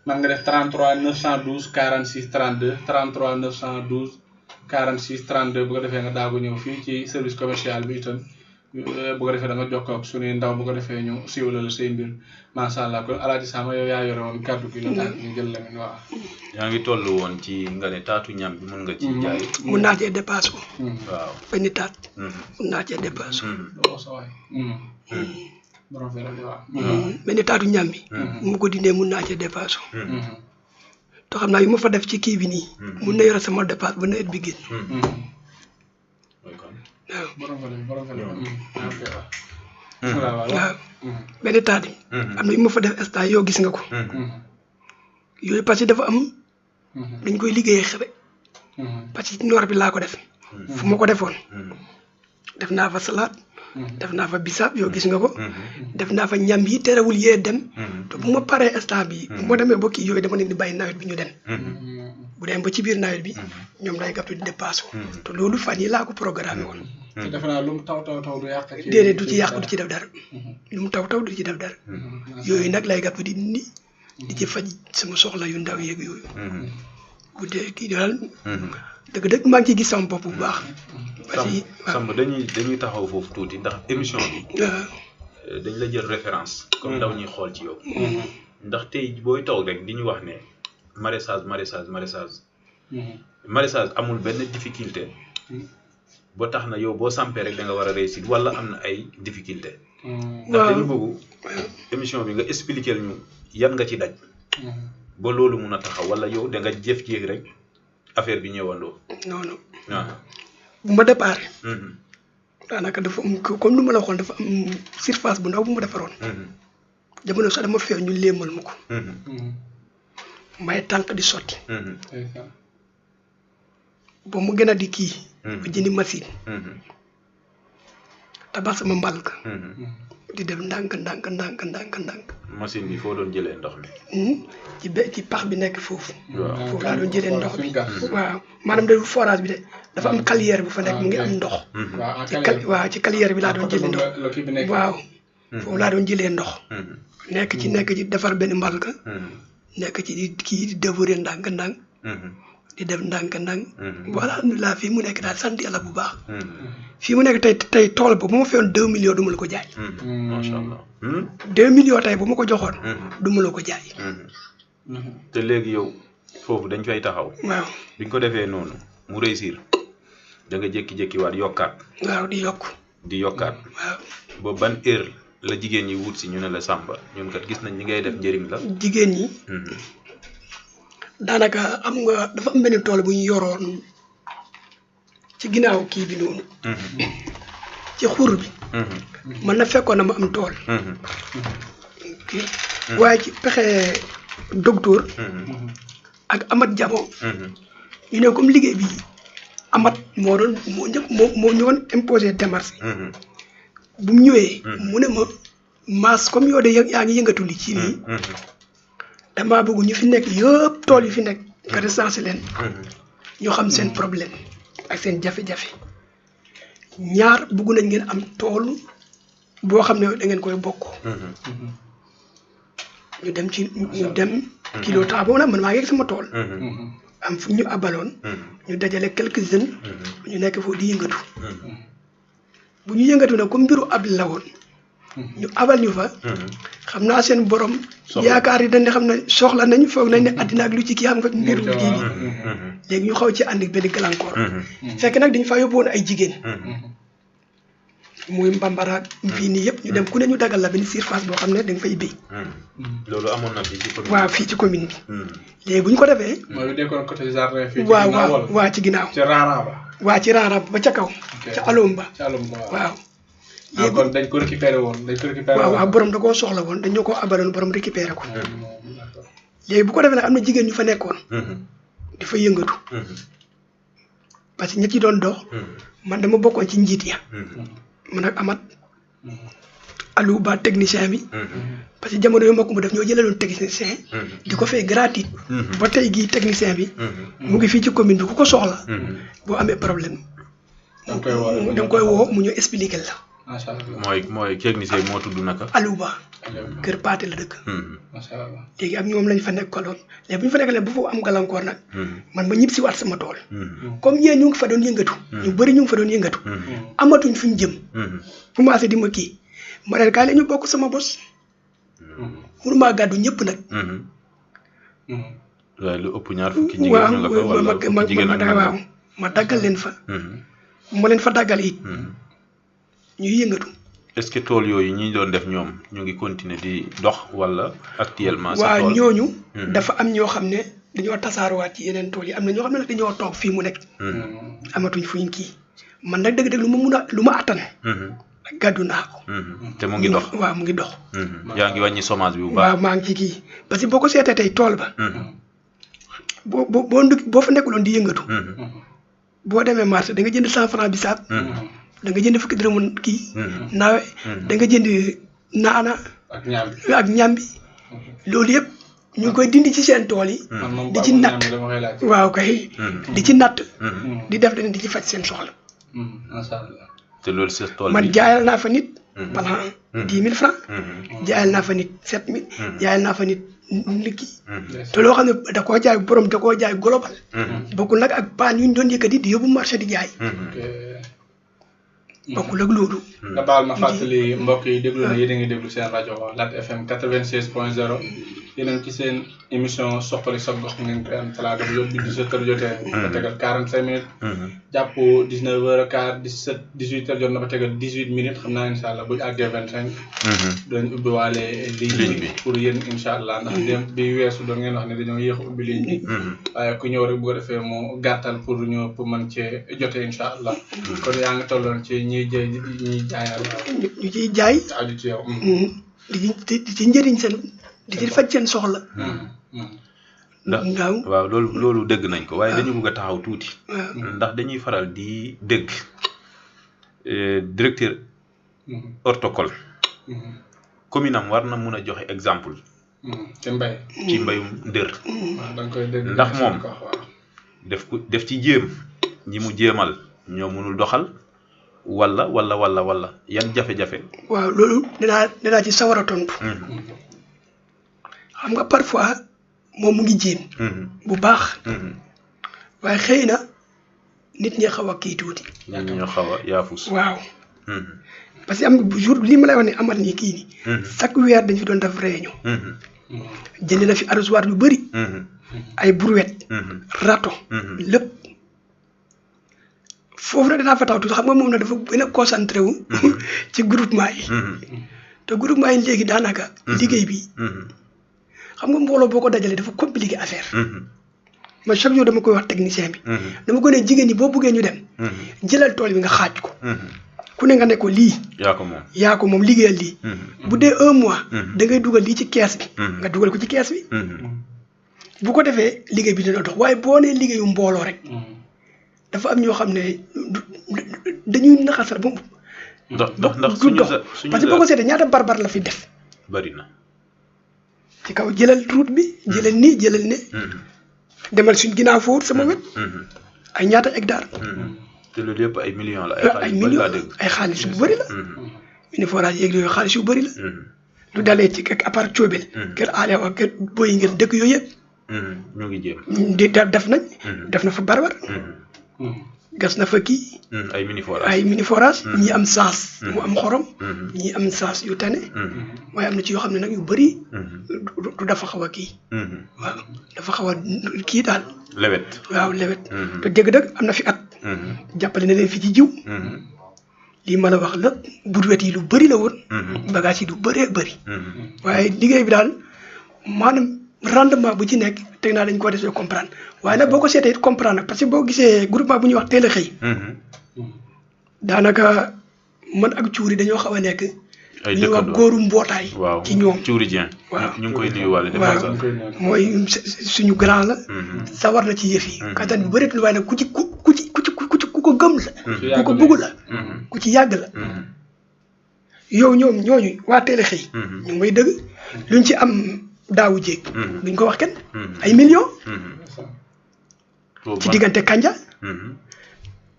man nga def 33 912 46 32 33 912 46 32 bu ko defee nga daagu ñëw fii ci service commercial bi itam bu ko defee da nga jokkoo ak suñuy ndaw bu ko defee ñu siiwalal say mbir macha allah kon Alaaji Samba yow yaa yore woon kàddu gi la tax ñu jël Lamine waaw. yaa ngi toll woon ci nga ne taatu ñam bi mun nga ci jaay. mun naa cee dépassé ko. waaw benn taat. mun naa cee dépassé. looloo sa waay. borom fere bi waaw. benn taatu ñam bi. mu ko dindee mun naa cee dépassé. te xam naa yu ma fa def ci kii bi nii. mun na yore sama dépasse ba nawet bi génn. waaw borom fere waaw benn taat yi. am na yu ma fa def instant yow gis nga ko. yooyu parce que dafa am. dañ koy liggéeyee xebe. parce que ci noor bi laa ko def. fu ma ko defoon. def naa fa salade. def naa fa bisaab yow gis nga ko. def naa fa ñam yi terewul yee dem. te bu ma paree instant bi bu ma demee ba kii yooyu dama leen di bàyyi nawet bi ñu dem. bu dem ba ci biir nawet bi ñoom day gàttu di dépassé te loolu fan yi laa ko programmé woon. te defe naa lu mu taw du yàq. déedéet du ci yàq du ci def dara. lu mu taw du ci def dara. yooyu nag lay gàttu di indi di ci faj sama soxla yu ndaw yeeg yooyu. bu dee kii daal. dëgg-dëgg maa ngi ciy gis sama bopp bu baax. parce que Samba dañuy taxaw foofu tuuti ndax émission bi. dañ la jël référence. comme ndaw ñuy xool ci yow. ndax tey booy toog rek di ñu wax ne maraîchage amul benn difficulté. ba tax na yow boo sampee rek da nga war a réussir wala am na ay difficulté. ndax dañu bëgg émission bi nga expliquer ñu yan nga ci daj. ba loolu mun a taxaw wala yow da nga jëf-jéeg rek affaire bi ñëwandoo. non non. waaw. bu ma départ. daanaka dafa am comme lu ma la waxoon dafa am surface bu ndaw bu ma defaroon. jamono sax dama feew ñu léemal ma ko. may tànk di sotti. ba mu gën a di kii. ba jëndi machine. tabax sama mbalka. di dem ndànk. machine bi foo doon jëlee ndox mi. ci pax bi nekk foofu. waaw foofu laa doon jëlee ndox bi. waaw maanaam dafa forage bi de dafa am calière bu fa nekk mu ngi am ndox. ci calière bi laa doon jëlee ndox. waaw foofu laa doon jëlee ndox. nekk ci defar benn mbalka. nekk ci di kii di dévorer ndànk. di def ndànk. voilà alhamdulilah fii mu nekk daal sant yàlla bu baax. fii mu nekk tey tool ba bu ma feyoon 2 millions du ma la ko jaay. macha allah. 2 millions tey bu ma ko joxoon. du ma la ko jaay. te léegi yow foofu dañ fay taxaw. waaw biñ ko defee noonu mu réussir da nga jékki-jékki waat yokkaat. waaw di yokkaat. waaw ba ban heure la jigéen ñi wut si ñu ne la Samba ñun kat gis nañ li ngay def njëriñ la. jigéen ñi. daanaka am nga dafa am benn tool bu ñu yoroon ci ginnaaw kii bi noonu. ci xur bi. man na fekkoon na ma am tool. waaye ci pexe docteur. ak Amat Jamo. ñu ne comme liggéey bi Amat moo ñëwoon imposé démarche. bu mu ñëwee. mu ne ma maas comme yow de yaa ngi yëngatu li ci nii. damaa bëgg ñu fi nekk yëpp tool yi fi nekk nga recensé leen. ñu xam seen problème ak seen jafe-jafe. ñaar bëgg nañ ngeen am tool boo xam ne da ngeen koy bokk. ñu dem kilo temps boobu nag man maa ngi ak sama tool. am fu ñu abaloon. ñu dajale quelques jeunes. ñu nekk foofu di yëngatu. bu ñu yëngatu nag comme mbiru ab la woon. ñu abal ñu fa. xam naa seen borom. yaakaar yi dañ ne xam ne soxla nañ foog nañ ne àddina ak lu ci kii xam nga mbiru kii bi. léegi ñu xaw ci ànd benn gàllankoor. fekk nag dañu faa yóbbuwoon ay jigéen. muy mbambara fii nii yëpp ñu dem ku ne ñu dagal la benn surface boo xam ne da nga fay béy. loolu amoon na fii ci commune bi. waaw fii ci commune bi. léegi bu ñu ko defee. mooy nekkoon côté jardin fii. waaw ci ginnaaw. ci Rara ba. waaw ci Rara ba ca kaw. ca Alom ba. waaw. léegi kon dañ ko récupéré woon waaw borom da koo soxla woon dañ ñoo ko abaloon borom récupéré ko. léegi bu ko defee nag am na jigéen ñu fa nekkoon. di fa yëngatu. parce que ñi ci doon dox. man dama bokkoon ci njiit ya. man ak Amat Aliou Ba technicien bi. parce que jamono yu mbokk mu def ñoo jëlaloon technicien. di ko fay gratuit. ba tey gii technicien bi. mu ngi fii ci commune bi ku ko soxla. boo amee problème. da nga koy woo mu ñu expliquer la. macha allah mooy technicien moo tudd naka. Aliou Ba kër Paate la dëkk. macha allah léegi ak ñoom lañ fa nekkaloon léegi bu ñu fa nekkalee bu fa am gàllankoor nag man ma ñib si waat sama tool comme ñee ñu ngi fa doon yëngatu ñu bëri ñu ngi fa doon yëngatu amatuñ fi ñu jëm commencé di ma kii ma ne kaay la ñu bokk sama bos mënumaa gàddu ñëpp nag waaye lu ëpp ñaar fukki jigéen ñu nga fa wala fukki jigéen ak waaw ma daggal leen fa ma leen fa daggal it ñuy yëngatu est-ce que tool yooyu ñi doon def ñoom ñu ngi continuer di dox wala actuellement. sa waaw tool ñooñu dafa am ñoo xam ne dañoo tasaaruwaat ci yeneen tool yi am na ñoo xam ne nag dañoo toog fii mu nekk amatuñ fuñ kii man nag dëgg-dëgg lu ma attan gàddu naa ko te mu ngi dox. waaw mu ngi dox yaa ngi wàññi chômage bi bu baax. waaw maa ngi ci kii parce que boo ko seetee tey tool ba boo fa nekkuloon di yëngatu boo demee marché da nga jënd 100 francs bisaab da nga jënd fukki dërëmu kii naawe da nga jënd naana ak ñambi loolu yëpp ñu ngi koy dindi ci seen tool yi di ci natt waaw kay di ci natt di def leen di ci faj seen soxla macha allah te loolu sa tool man bi jaayal naa fa nit pendant 10 000 francs jaayal naa fa nit 7 000 jaayal naa fa nit kii te loo xam ne da koo jaay borom da koo jaay global bokkul nag ak paan yu ñu doon yëkkati di yóbbu marché di jaay bokkul ak loolu nga baal ma fàttali mbokk yi déglu na yéen a ngi déglu seen rajo Lat FM 96.0 yéen a ngi ci seen émission Suxali sa gox ngeen koy am talaata bu yóbbu 17h jotee ba tegal 45 minutes jàpp 19h15 18h jot na ba tegal 18 minutes xam naa incha allah bu ñu àggee 25 dañ ubbi waale ligne bi pour yéen incha allah ndax dem bi weesu doon ngeen wax ne dañoo yéex ubbi ligne bi waaye ku ñëw rek bu ko defee mu gàttal pour ñu pour mën cee jotee incha allah kon yaa ngi tolloon ci ñiy jaayal ñu ciy jaay aju ci yow di ci njëriñ seen di ci faj seen soxla ndax waaw loolu dégg nañ ko waaye dañu bëgg a taxaw tuuti ndax dañuy faral di dégg directeur horticole commune am war na mun a joxe exemple ci mbay ci mbayum ndër danga koy dégg ndax moom def ci jéem ñi mu jéemal ñoo mënul doxal wala yan jafe-jafe. waaw loolu dinaa ci sawar a tontu xam nga parfois moom mu ngi jéem bu baax waaye xëy na nit ñi xaw a kii tuuti nit ñi xaw a yaafus waaw parce que am jour li ma lay wax ne amat nii kii nii chaque weer dañ fi doon def réunion jënd na fi arrosoir yu bëri ay brouette râteau lépp foofu nag dinaa fa taw tuuti xam nga moom nag dafa gën a concentré wu ci groupement yi te groupement yi léegi daanaka liggéey bi xam nga mbooloo boo ko dajalee dafa compliqué affaire ma chaque jour dama koy wax technicien bi dama ko ne jigéen ñi boo buggee ñu dem jëlal tool bi nga xaaj ko ku ne nga ne ko lii yaa ko moom liggéeyal lii bu dee 1 mois da ngay dugal lii ci kees bi nga dugal ko ci kees bi bu ko defee liggéey bi dina dox waaye boo nee liggéeyu mbooloo rek dafa am ñoo xam ne dañuy naxasal ba ndax du dox parce que boo ko seetee ñaata barbar la fi def bari na ci kaw jëlal route bi jëlal nii jëlal ne demal suñ ginnaaw foofu sama wet ay ñaata hectare te loolu yëpp ay millions la ay millions ay xaalis yu bëri la une forage yeeg yooyu xaalis yu bëri la lu dalee ci à part Coobel kër Aliou ak kër Boy ngeen dëkk yooyu yëpp ñu ngi jéem di def na fa barbar gas na fa kii ay mini forage ñi am saas mu am xorom ñi am saas yu tane waaye am na ci yoo xam ne nag yu bëri du dafa xaw a kii waaw dafa xaw a kii daal lewet te dëgg-dëgg am na fi at jàppale na leen fi ci jiw lii ma la wax la brouette yi lu bëri la woon bagage yi lu bëree bëri waaye liggéey bi daal maanaam rendement bu ci nekk teg naa dañ ko defee comprendre waaye nag boo ko seetee it comprendre nag parce que boo gisee groupement bu ñuy wax teel a xëy daanaka man ak cuuri dañoo xaw a nekk ay ñu wax góoru mbootaay ci ñoom cuuri Dieng waaw ñu ngi koy nuyuwaale waaw mooy suñu grand la sawar na ci yëf yi kattan bi bëreetul waaye nag ku ko gëm la ku ko bëgg la ku ci yàgg la yow ñooñu waa teel a xëy ñu ngi may dëgg luñ ci am daawu jéeg duñ ko wax kenn ay millions ci diggante kanja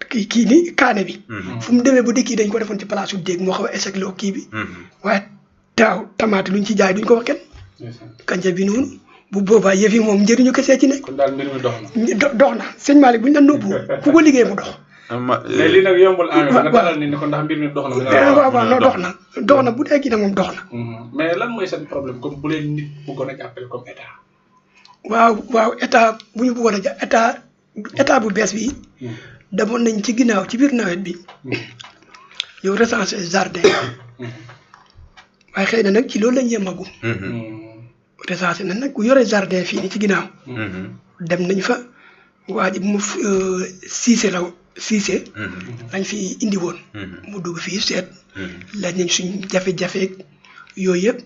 kii ni kaane bi fu mu demee ba dëkk yi dañ ko defoon ci place su déeg moo xaw a échec loo kii bi waaye daaw tamaate luñ ci jaay duñ ko wax kenn kanja bi noonu bu boobaa yëf yi moom njëriñu kese ci nekk kon daal mbir mi dox na dox na sëñ Malick buñ la nëbbu ku ko liggéey mu dox mais lii nag yombul en nga dalal ni ko ndax mbir mi dox na waaw non dox na bu dee gi nag moom dox na mais lan mooy seen problème comme bu leen nit bëggoon a jàppale comme état waaw état bu ñu bëggoon a ja état bu bees bi demoon nañ ci ginnaaw ci biir nawet bi yow recensé jardin waaye xëy na nag ci loolu lañ yemagu recensé na nag ku yore jardin fii ni ci ginnaaw dem nañ fa waa ji mu Cissé lañ fi indi woon mu dugg fii seet laaj nañ suñ jafe-jafe yooyu yëpp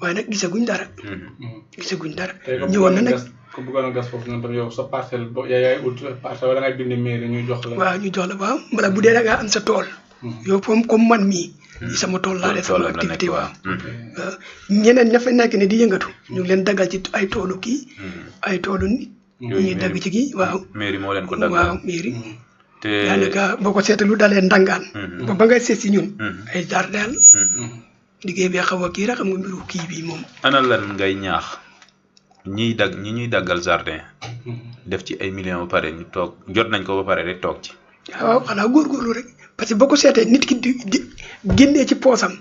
waaye nag gisaguñ dara ñëwoon na nag ku bëggoon a gas foofu noonu tam yow sa parcelle bo yaay ut parcelle wala ngay bind mairie ñu jox la waaw ñu jox la waaw mbala bu dee da ngaa am sa tool yow comme man mii sama tool laa def sama activité waaw ñeneen ña fa nekk ne di yëngatu ñu ngi leen daggal ci ay toolu kii ay toolu nit ñuy dagg ci kii waaw mairie moo leen ko daggal waaw mairie te daanaka boo ko seetlu dalee ndangaan ba ngay seet si ñun ay jardin liggéey bi xaw a kii rek xam nga mbiru kii bi moom ana lan ngay ñaax ñi ñuy daggal jardin def ci ay millions ba pare ñu toog jot nañ ko ba pare rek toog ci waaw xanaa góorgóorlu rek parce que boo ko seetee nit ki di génnee ci poosam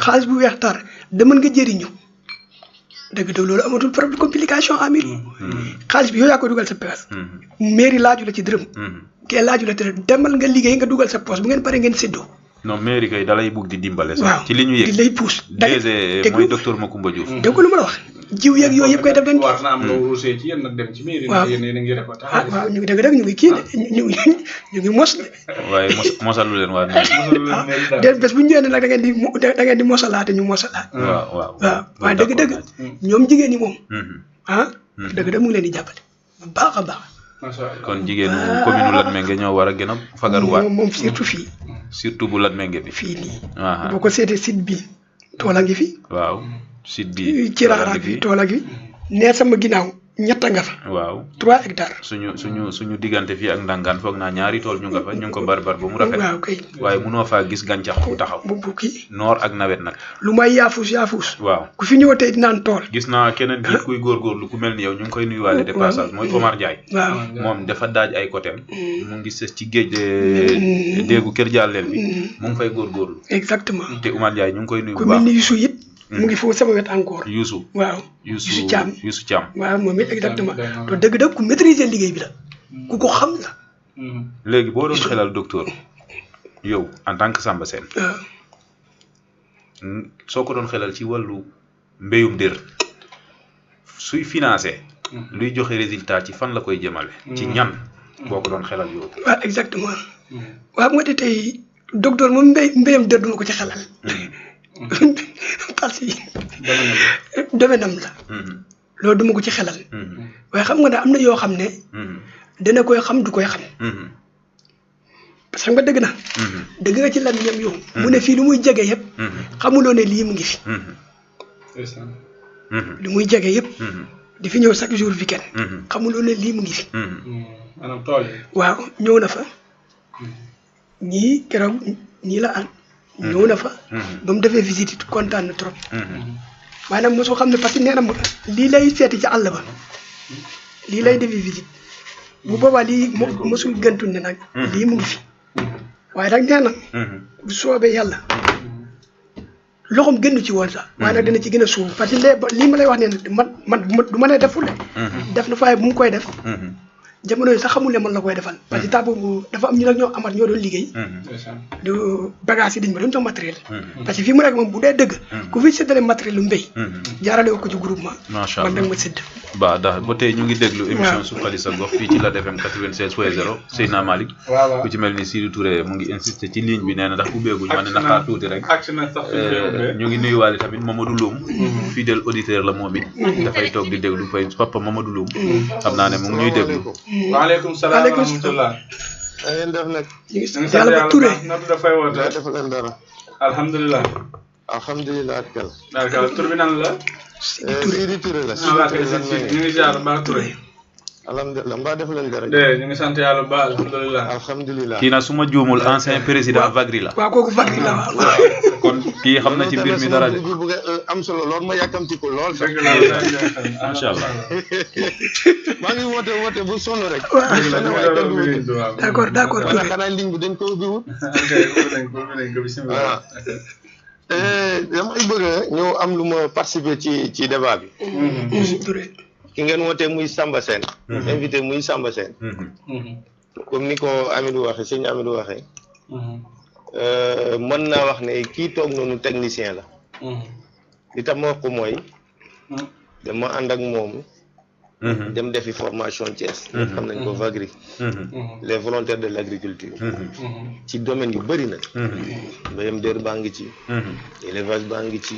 xaalis bu weex tar da mën nga jëriñu dëgg dëgg loolu amatul problème complication amir xaalis bi yow yaa koy dugal sa poos mairie laaju la ci dërëm kee laaju la dërëm demal nga liggéey nga dugal sa poos bu ngeen pare ngeen séddoo non mairie kay dalay bugg di dimbale sax ci li ñu yëg di lay pousse DG mooy docteur Macoumba Diouf dégg lu ma la wax jiw yeeg yooyu yëpp koy def dañ war na am loo rusee ci yéen nag dem ci mairie yéen a ngi récolté waaw ñu ngi dëgg ñu ngi kii ñu ngi mos de waaye mosalu leen waa de bés bu ñu ñëwee nag da ngeen di mosalaate ñu mosalaat waaw waaye dëgg ñoom jigéen ñi moom dëgg mu ngi leen di jàppale bu baax a baax kon jigéenu commune Latmingué ñoo war a gën a fagaruwaat moom surtout fii surtout bu Latmingué bi fii nii boo ko seetee site bi tool a ngi fi waaw site bi ci raara bi tool a ngi nee sama ginnaaw ñetta nga fa waaw 3 hectares suñu diggante fii ak ndangaan foog naa ñaari tool ñu nga fa ñu ngi ko barbar ba mu rafet waaw kay waaye munoo faa gis gàncax bu taxaw bu kii noor ak nawet nag lu may yaafus waaw ku fi ñëw tey dinaan tool gis naa keneen ki kuy góorgóorlu ku mel ni yow ñu ngi koy nuyuwaale de passage mooy Omar Ndiaye waaw moom dafa daaj ay côtéem mu ngi sës ci géej déegu kër jàlleel bi mu ngi fay góorgóorlu exactement te Omar Ndiaye ñu ngi koy nuyu bu ku baax mel ni Youssou it mu ngi foofu sama wet encore Youssou waaw Youssou Thiam waaw moom it exactement te dëgg ku maîtriser liggéey bi la ku ko xam la léegi boo doon xelal docteur yow en tant que Samba Sène soo ko doon xelal ci wàllu mbéyum dër suy financé luy joxe résultat ci fan la koy jëmale ci ñan boo ko doon xelal yow waaw exactement waaw moo tax tey docteur moom mbéyam dër duma ko ci xelal parce que domaine am la loolu duma ko ci xelal waaye xam nga ne am na yoo xam ne dana koy xam du koy xam parce que nga dëgg na dëgg nga ci lan ñam yow mu ne fii lu muy jege yëpp xamuloo ne lii mu ngi fi lu muy jege yëpp di fi ñëw chaque jour weekend xamuloo ne lii mu ngi fi maanaam tool yi waaw ñëw na fa ñii keroog ñii la an ñëw na fa ba mu defee visite it kontaan na trop maanaam mosoo xam ne parce que nee na lii lay seeti ci àll ba lii lay defee visite bu boobaa lii mosul gëntu ne nag lii mu ngi fi waaye nag nee na bu soobee yàlla loxoom gënnu ci woon sax waaye nag dina ci gën a suuf parce que lii ma lay wax ne man du ma ne deful de def na faaye bu mu koy def jamono yi sax xamul ne man la koy defal parce que temps boobu dafa am ñu nag ñoo amat ñoo doon liggéey du bagage yi dañ ma doon jox matériel parce que fii mu nekk moom bu dee dëgg ku fi séddale matériel lu mbéy jaarale ko ci groupement macha man allah nag ma sédd ba tey ñu ngi déglu émission Suxali sa gox fii ci Lat FM 96.0 Seydina Malick ku ci mel ni Sidou Touré mu ngi insister ci ligne bi nee na ndax ubbeeguñ ma ne na xaar tuuti rek ñu ngi nuyuwaale tamit Mamadou Loum fidèle auditeur la moom it dafay toog di déglu fay papa Mamadou Loum xam naa ne mu ngi ñuy déglu waaleykum salaam wa rahmatulah. na ngeen def nag. yàlla ba Touré na dafay woote. def leen dara. alhamdulilah. alhamdulilah kal. d'accord tur bi nan la. Sidi Touré la. ah waa kay ñu ngi ziar ba Touré. alhamdulilah mbaa def leen dara. ñu ngi sant yàlla ba alhamdulilah. alhamdulilah. kii nag su ma juumul ancien président Vagri la. waaw kooku Vagri la waaw. kon kii xam na ci mbir mi dara de. bu bëgg am solo lool ma yàkkamti ko lool. dëgg la macha allah. maa ngi woote bu sonn rek. d'accord d'accord. xanaa ligne bi dañ ko ubbi wut. bismillah. damay bëgg ñëw am lu ma participer ci débat bi. ki ngeen wootee muy Samba Sène. invité muy Samba Sène. comme ni ko Amidou waxee sëñ Amidou waxee. mën naa wax ne kii toog noonu technicien la. li tax ma wax ko mooy. dama ànd ak moom. dem defi formation Thiès. xam nañ ko Vagri. les volontaires de l' agriculture. ci domaine yu bëri na. mbéyam dër baa ngi ci. élevage baa ngi ci.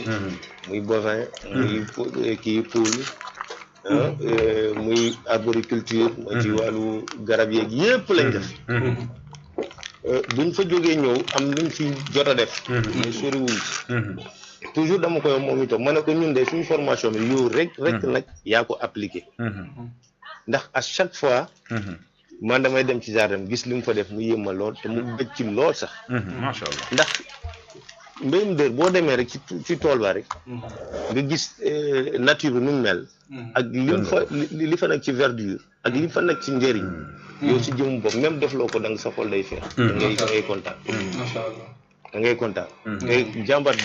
muy bovin. muy kii poule. muy arboriculture. mooy ci wàllu garab yeeg yépp lañ def. buñ fa jógee ñëw am luñ fi jot a def. mais soriwuñ ci. toujours dama koy moom itam ma ne ko ñun de suñu formation bi yow rek nag yaa ko appliqué. ndax à chaque fois. man damay dem ci jardin gis li mu fa def mu yéema lool te mu bëgg ci lool sax. macha allah ndax mbéyum dër boo demee rek ci tool ba rek. nga gis nature bi nu mu mel. ak li fa nekk ci verdure ak li fa nekk ci njëriñ. yow si jëm bopp même def loo ko da nga sa xol day feex. da ngay kontaan. macha allah. da ngay kontaan. ngay jàmbat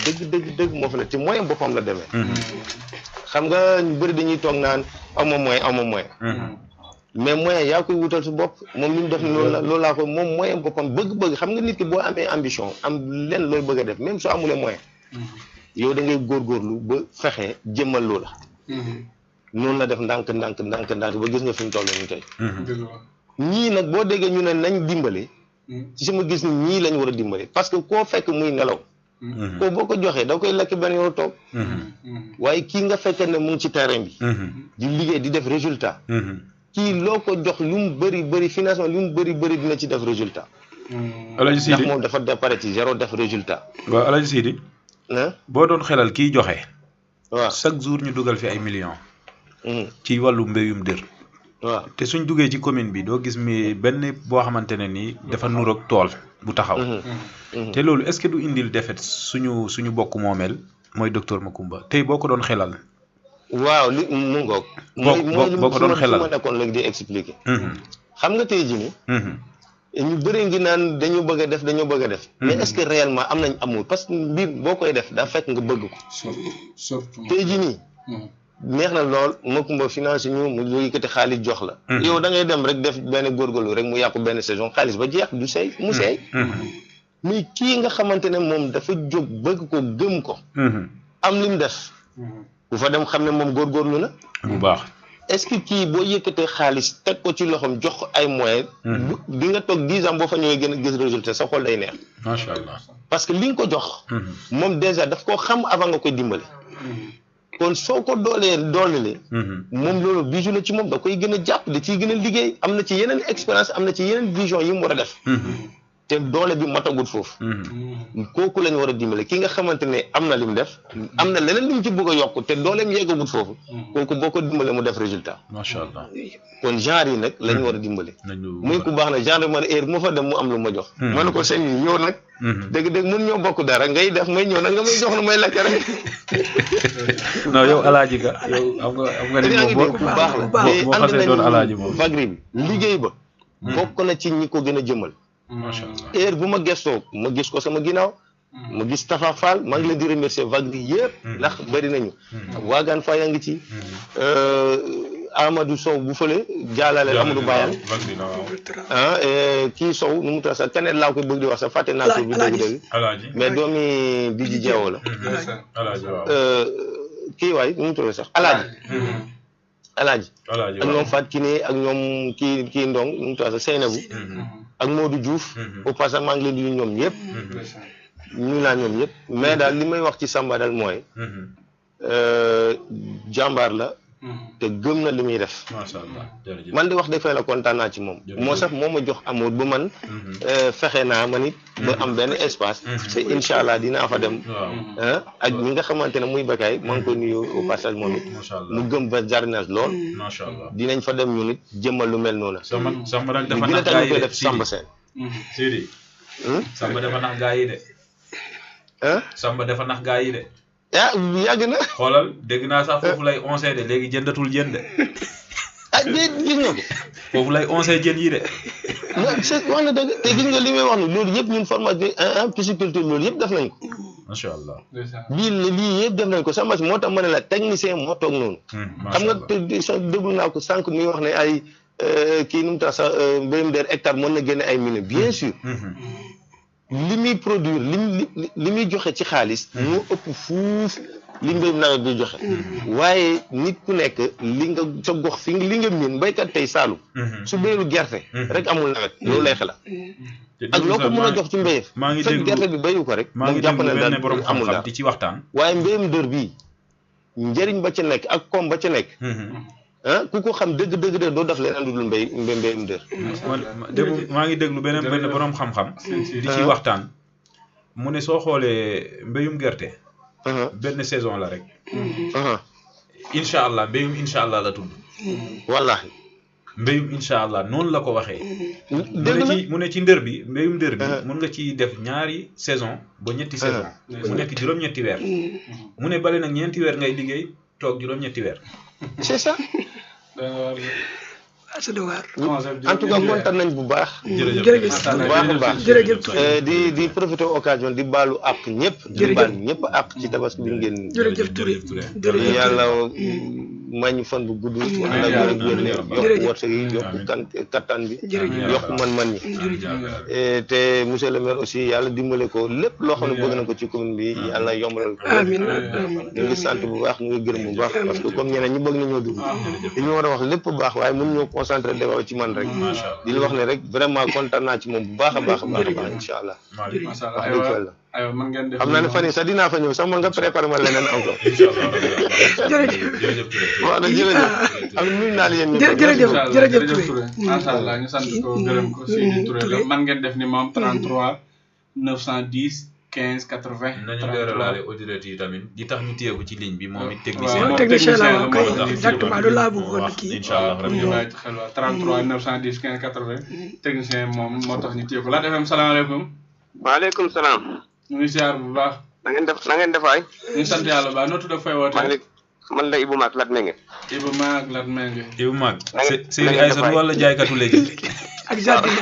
dëgg moo fa ne te moyen boppam la demee. xam nga ñu bëri dañuy toog naan amoo moyen. mais moyen yaa koy wutal su bopp moom li mu def loolu laa ko moom moyen boppam bëgg-bëgg xam nga nit ki boo amee ambition am lenn looy bëgg a def même soo amulee moyen. yow da ngay góorgóorlu ba fexe jëmmal loola. noonu la def ndànk ba gis nga fi mu toll nii tey. ñii nag boo déggee ñu ne nañ dimbale. ci sama gis ni ñii lañ war a dimbale parce que koo fekk muy nelaw. koo boo ko joxee da koy lekk benn yoon toog. waaye kii nga fekkee ne mu ngi ci terrain bi. di liggéey di def résultat. kii loo ko jox lu mu bëri financement lu mu bëri dina ci def résultat. Alaaji Sidi ndax moom dafa départ ci zéro def résultat. waaw Alaaji Sidi. boo doon xelal kiy joxe. waaw chaque jour ñu dugal fi ay millions. ci wàllu mbéyum dër. waaw te suñ duggee ci commune bi doo gis mi benn boo xamante ne nii dafa nuroog tool bu taxaw. te loolu est-ce que du indil defet suñu bokk moomeel mooy docteur Macoumba tey boo ko doon xelal. waaw li mu ngoog. boo ko doon xelal ma nekkoon léegi di expliquer. xam nga tey jii nii. ñu bëri ngi naan dañu bëgg a def. mais est-ce que réellement am nañ amour parce que mbir boo koy def daa fekk nga bëgg ko. surtout tey jii nii. neex na lool Macoumba financé ñu mu yëkkati xaalis jox la. yow da ngay dem rek def benn góorgóorlu rek mu yàqu benn saison xaalis ba jeex du seey mu seey. mais kii nga xamante ne moom dafa jóg bëgg ko gëm ko. am li mu def. bu fa dem xam ne moom góorgóorlu na. bu baax. est-ce que kii boo yëkkatee xaalis teg ko ci loxoom jox ko ay moyens. di nga toog 10 ans boo fa ñëwee gën a gis résultat sa xol day neex. macha allah parce que li nga ko jox. moom déjà daf koo xam avant nga koy dimbali. kon soo ko doolelee. moom loolu bijou la ci moom da koy gën a jàpp da ciy gën a liggéey am na ci yeneen expérience am na ci yeneen vision yi mu war a def. te doole bi matagul foofu. kooku lañ war a dimbale ki nga xamante ne am na li mu def. am na leneen li mu ci bëgg a yokk te dooleem yeggagul foofu. kooku boo ko dimbale mu def résultat. macha allah kon genre yi nag lañ war a dimbale. muy ku baax na genre man heure moo fa dem mu am lu ma jox. ma ne ko seen yi ñëw nag. dëgg mun ñoo bokk dara ngay def may ñëw nag nga may jox na may lekk rek. non yow alaaji nga yow am nga ni moom bu baax la boo xasee doon alaaji moom Vagri bi liggéey ba. bokk na ci ñi ko gën a jëmal. macha allah heure bu ma gëstoo ma gis ko sama ginnaaw. ma gis Tafa Fall maa ngi leen di remercier Vagri yëpp. ndax bëri nañu. Waagaan Faye yaa ngi ci. Amadou Sow bu fële jaalale Amadou Bayal. Kii Sow nu mu tudd sax keneen laa koy bëgg di wax sax fàtte naa tur bi dëgg-dëgg. mais doomi di ji jeewo la. kii waay nu mu tudd sax Alaaji. ak ñoom Fat Kiné ak ñoom kii Ndong nu mu tudd sax Seynabou. ak Modou Diouf. au passage maa ngi leen di nuyu ñoom ñëpp. ñu naa ñoom ñëpp mais daal li may wax ci Samba daal mooy. jàmbaar la. te gëm na li muy def. macha allah jërëjëf. man di wax dëgg fa la kontaan naa ci moom. moo sax moo ma jox amour bu man. fexe naa man it ba am benn espace. te incha allah dinaa fa dem. ak ñi nga xamante ne muy Bakay maa ngi koy nuyu au passage moom it. macha allah mu gëm ba jardinage lool. macha allah dinañ fa dem ñun it jëmmal lu mel noonu. sama nag dafa gën a nax gaa tamit yi koy de def Samba Sène. Sidi. Samba dafa nax gaa yi de. Samba dafa nax gaa yi de. ah yàgg na. xoolal dégg naa sax foofu lay onsee de léegi jëndatul jën de. ah gis nga ko. foofu lay onsee jën yi de. non c'est wax na dëgg te gis nga li may wax ni loolu yëpp ñun formation en pisciculture loolu yëpp def nañ ko. macha allah. lii yëpp def nañ ko sama moo tax ma ne la technicien moo toog noonu. xam nga déglu naa ko sànq muy wax ne ay kii nu mu tax sax mbéyum der hectare mën na génne ay millions bien sûr. li muy produire li muy joxe ci xaalis. moo ëpp fuuf li mbéyum nawet bi joxe. waaye nit ku nekk li nga sa gox fi li nga miin béykat tey Saalum. su béyul gerte. rek amul nawet loolu lay xalaat. ak loo ko mën a jox ci mbéyef. maa ngi fekk déglu gerte bi béyu ko rek. maa ngi jàpp déglu ne benn daal borom amul xam-xam daal di ci waxtaan. waaye mbéyum dër bii njëriñ ba ca nekk ak koom ba ca nekk. ku ko xam dëgg doo def leneen lu dul mbéyum dër. maa ngi déglu benn borom xam-xam. di ci waxtaan. mu ne soo xoolee mbéyum gerte. benn saison la rek. incha allah mbéyum incha allah la tudd. wallaahi. mbéyum incha allah noonu la ko waxee. dëgg mu ne ci ndër bi mbéyum ndër bi. mun nga ci def ñaari saison ba ñetti saison. mu nekk juróom-ñetti weer. mu ne bale nag ñeenti weer ngay liggéey toog juróom-ñetti weer. c'est ça. en tout cas kontaan nañ bu baax. jërëjëf bu baax a baax jërëjëf di profiter occasion di baalu àq ñëpp. di baal ñëpp àq ci tabaski bi ngeen. jërëjëf Touré yàlla may ñu fan bu gudd. ànd ak wér ne yokk wërsëg yi yokk kattan bi. yokk man-man yi. te monsieur le maire aussi yàlla dimbale ko lépp loo xam ne bëgg na ko ci commune bi yàlla yombalal ko. amiin ñu ngi sant bu baax ñu ngi gërëm bu baax parce que comme ñeneen ñi bëgg nañoo dugg. dañu war a wax lépp bu baax waaye mënuñoo concentré débat ci man rek. di la wax ne rek vraiment kontaan naa ci moom bu baax a baax incha allah. macha allah aywa man ngeen def xam naa ne fan yii sax dinaa fa ñëw sax man nga préparé ma leneen encore. jërëjëf waaw nag jërëjëf am nuyu naa la yéen ñëpp. jërëjëf Touré macha allah ñu sant ko gërëm ko Sidi Touré la man ngeen def ni moom 33 910 15 80. nañu leeralaale auditeurs yi tamit di tax ñu téye ko ci ligne bi moom it technicien waaw technicien la waaw kay exactement loolu laa bëggoon kii. incha allah rabbi ñu bàyyi ci xel waa 33 910 15 80 technicien moom moo tax ñu téye ko Lat FM salaamaaleykum. waaleykum salaam. ñu ngi siyaar bu baax. na ngeen def waay. ñu ngi sant yàlla bu baax noo tudd ak fay wootee. man la Ibou Maak Lat Menge. Ibou Maak Lat Menge. Ibou Maak. Seydi Aïssatou wala jaaykatu léegi. ak jardin.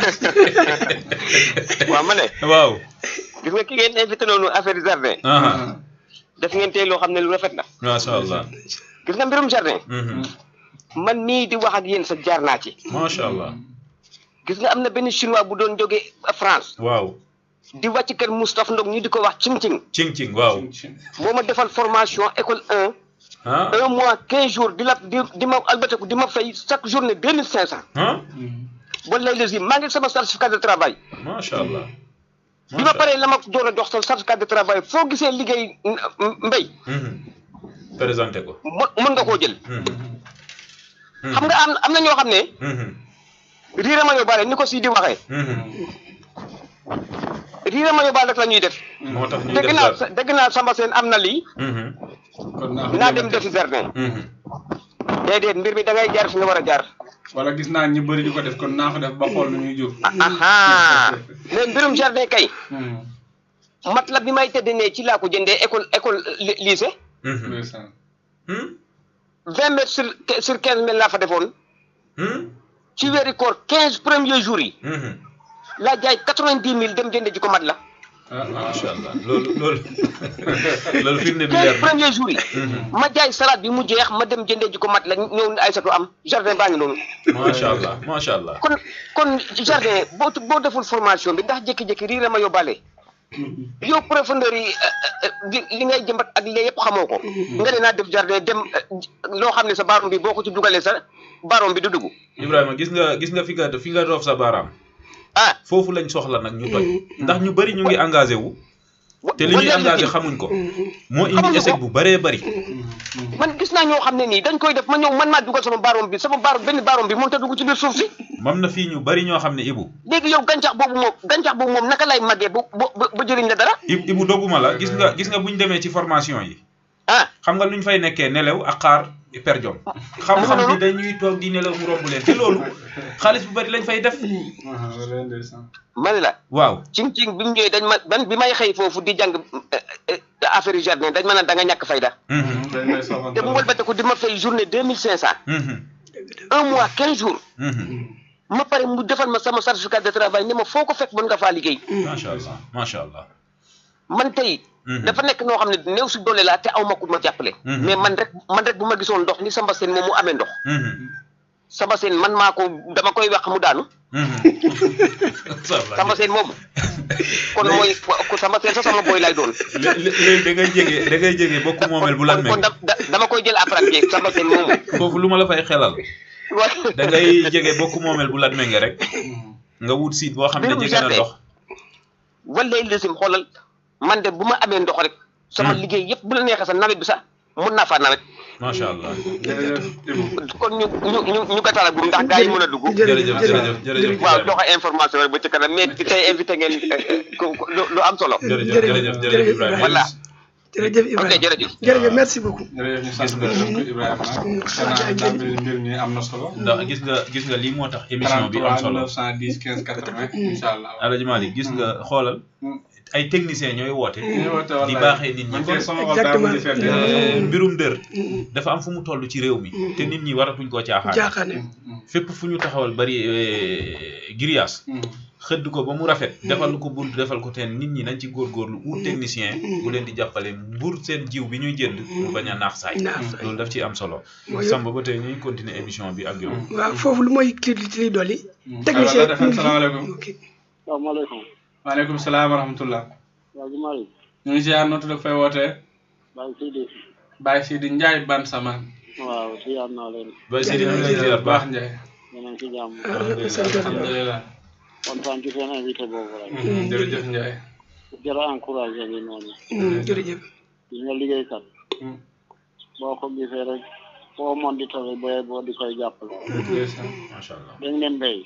waaw ma ne. waaw. gis nga ki ngeen invité noonu affaire jardin. def ngeen tey loo xam ne lu rafet la. macha allah. gis nga mbirum jardin. man mii di wax ak yéen sa jaar naa ci. macha allah. gis nga am na benn chinois bu doon jóge France. waaw. di wàcc kër Moustapha Ndong ñu di ko wax cing-cing. cing-cing waaw. moo ma defal formation école 1. un mois 15 jours di ma albateku di ma fay chaque journée 2500. ba léegi maa ngi sama certificat de travail. macha allah. bi ma paree la ma doon a jox sa certificat de travail foo gisee liggéey mbéy. présenté ko. mën nga koo jël. xam nga am na ñoo xam ne. riire ma yóbbaale ni ko si di waxee. riire ma yóbbaale rek la ñuy def. moo tax ñuy def dégg naa Samba Sène am na lii. naa dem defi jardin. déedéet mbir mi da ngay jaar fi nga war a jaar. wala gis naa ñu bëri di ko def kon naa ko def ba xool nu ñuy jur. mais mbirum jardin kay. mat la bi may tëdd ne ci laa ko jëndee école lycée. 20 mètres sur 15 mètres laa fa defoon. ci weeri koor 15 premiers jours yi. laa jaay 90 000 dem jëndee ji ko mat la. macha allah loolu firnde bi leer 15 premiers jours yi. ma jaay salade bi mu jeex ma dem jëndee ji ko mat la ñëw Aïssatou am jardin baa ngi noonu. macha allah macha allah. kon jardin boo deful formation bi ndax jékki-jékki riire ma yóbbaale. yow profondeur yi li ngay jëmbat ak li yëpp xamoo ko. nga ne naa def jardin dem loo xam ne sa baarom bi boo ko ci dugalee sa baarom bi du dugg. Ibrahima gis nga fi nga roof sa baaraam. foofu lañ soxla nag ñu toj. ndax ñu bëri ñu ngi engagé wu. te li ñuy engagé xamuñ ko moo indi échec bu bëree bëri man gis naa ñoo xam ne nii dañ koy def ma ñëw man maa dugal sama baaroom bi benn baaroom bi mënut a dugg ci biir suuf si mam na fii ñu bëri ñoo xam ne Ibou léegi yow gàncax boobu moom naka lay màggee ba jëriñ la dara Ibou dogguma la gis nga buñ demee ci formation yi xam nga luñ fay nekkee nelew ak xaar perjom xam-xam bi dañuy toog di nelaw mu romb leen te loolu xaalis bu bëri lañ fay def mani la waaw cing-cing bi mu ñëwee dañ ma bi may xëy foofu di jàng affaire yu jardin dañ ma naan da nga ñàkk fayda te mu wëlbate ko di ma fay journée 2500 un mois 15 jours ma pare mu defal ma sama certificat de travail ni ma foo ko fekk mën nga faa liggéey macha allah man tey dafa nekk noo xam ne néew si doole laa te aw ma ku ma jàppale mais man rek bu ma gisoon ndox ni Samba Sène moom mu amee ndox Samba Sène man maa ko dama koy wax mu daanu Samba Sène moom kon mooy ko Samba Sène sax sama boy lay doon léegi da ngay jege bokku moomel bu lan kon dama koy jël apprenti Samba Sène moom foofu lu ma la fay xelal da ngay jege bokku moomel bu lan menge rek nga wut siit boo xam ne jege na ndox wala lesim xoolal man de bu ma amee ndox rek sama liggéey yëpp bu la neexee sax nawet bi sax mun naa faa nawet macha allah kon ñu gàttal ak ndax gars yi mën a dugg jërëjëf waaw joxe information rek ba ci kanam mais tey invité ngeen lu am solo jërëjëf Ibrahima voilà jërëjëf Ibrahima jërëjëf merci beaucoup jërëjëf ñu sant Ibrahima xanaa mbir mi am na solo ndax gis nga lii moo tax émission bi am solo 910 15 80 inshallah Alaaji Malick gis nga xoolal ay techniciens ñooy woote di baaxee nit ñi mbirum dër dafa am fu mu toll ci réew mi te nit ñi waratuñ koo caaxaane fépp fu ñu taxawal bari grillage xëdd ko ba mu rafet defal ko bunt defal ko teen nit ñi nañ ci góorgóorlu ut technicien bu leen di jàppale mbur seen jiw bi ñuy jënd mu bañ a naax saay loolu daf ci am solo Samba ba tey ñuy continuer émission bi ak yow waaw foofu lu mooy kii li dolli technicien salaamaaleykum salaamaaleykum waaleykum salaam wa rahmatullah waaw Malick ñu ngi ziar noo tudd fay wootee Baye Sidi Ndiaye ban sama waaw ziar naa leen Baye Sidi ñu ngi lay ziar baax Ndiaye yéen ci jàmm alhamdulilah kontaan ci seen invité boobu rek jërëjëf Ndiaye jërë encouragé ngi noonu jërëjëf gis nga liggéeykat boo ko gisee rek foo mën di tawee boo di koy jàppale macha allah dañ leen mbéy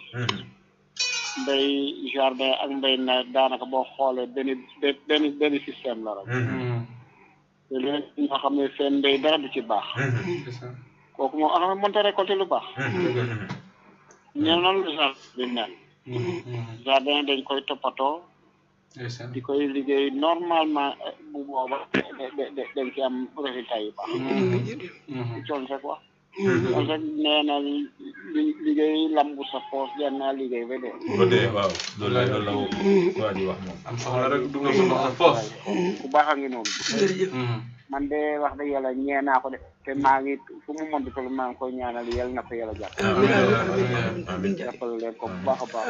jardin ak mbéy nawet daanaka boo xoolee benn système la rek te léegi ñoo xam ne seen mbéy dara du ci baax kooku moom ana mënta récolter lu baax ñeen noonu la jardin bi mel jardin dañ koy toppatoo di koy liggéey normalement bu booba dañ ci am résultat yu baax coon rek wax kon rek nee na liggéey lambu sa poos jar naa liggéey ba dee waaw loolu la waa ji wax moom am soxla rek dugal sa poos ku baax a ngi noonu man de wax dëgg yàlla ñee naa ko de te maa ngi fu mu mën di toll maa ngi koy ñaanal yàlla na ko yàlla jàpp jàppal leen ko bu baax a baax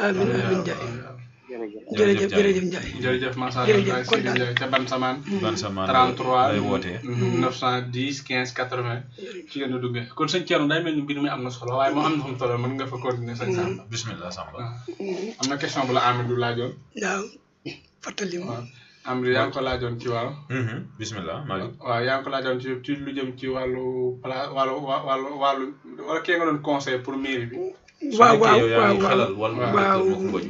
jërëjëf Ndiaye jërëjëf Massa Ndiaye Sidi Ndiaye ca ban samaan 33 lay wootee 910 15 80 ci ngeen di duggee kon sëñ Thierno day mel ni mbir mi am na solo waaye moo am na fu mu toll mën nga fa continuer sëñ Samba bismillah Samba am na question bu la Amadou laajoon waaw fàttali ma Amadou yaa ngi ko laajoon ci waaw bismillah Malick waaw yaa ngi ko laajoon ci lu jëm ci wàllu place wàllu wala kii nga doon conseil pour mairie bi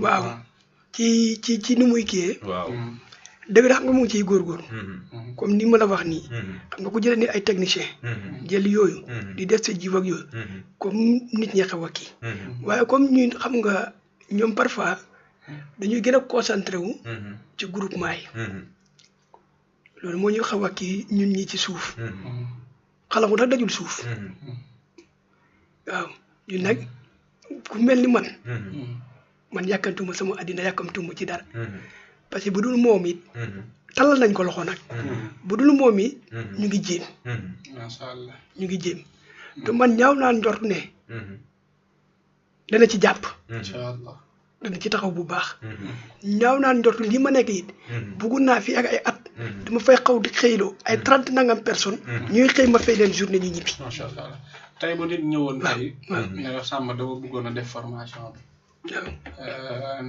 waaw ci ni muy kiyee waaw dëgg xam nga mu ngi ciy góorgóorlu comme ni ma la wax nii xam nga ku jëlee nit ay technicien jël yooyu di def sa jiw ak yooyu comme nit ñi xaw a kii waaye comme ñun xam nga ñoom parfois dañuy gën a concentré wu ci groupement yi loolu moo ñu xaw a kii ñun ñi ci suuf xalamu nag dajul suuf waaw ñun nag ku mel ni man yàkkantuma sama àddina yàkkamtuma ci dara parce que bu dul moom it talal nañ ko loxo nag bu dul moom it ñu ngi jéem macha allah ñu ngi jéem te man ñaaw naa njort ne dana ci jàpp incha allah dana ci taxaw bu baax ñaaw naa njort li ma nekk it bugg naa fi ak ay at dama fay xaw di xëyloo ay 30 nangam personnes ñuy xëy ma fay leen journée ñu ñibbi macha allah tey bu nit ñëwoon tey ne la Samba dama bëggoon a def formation bi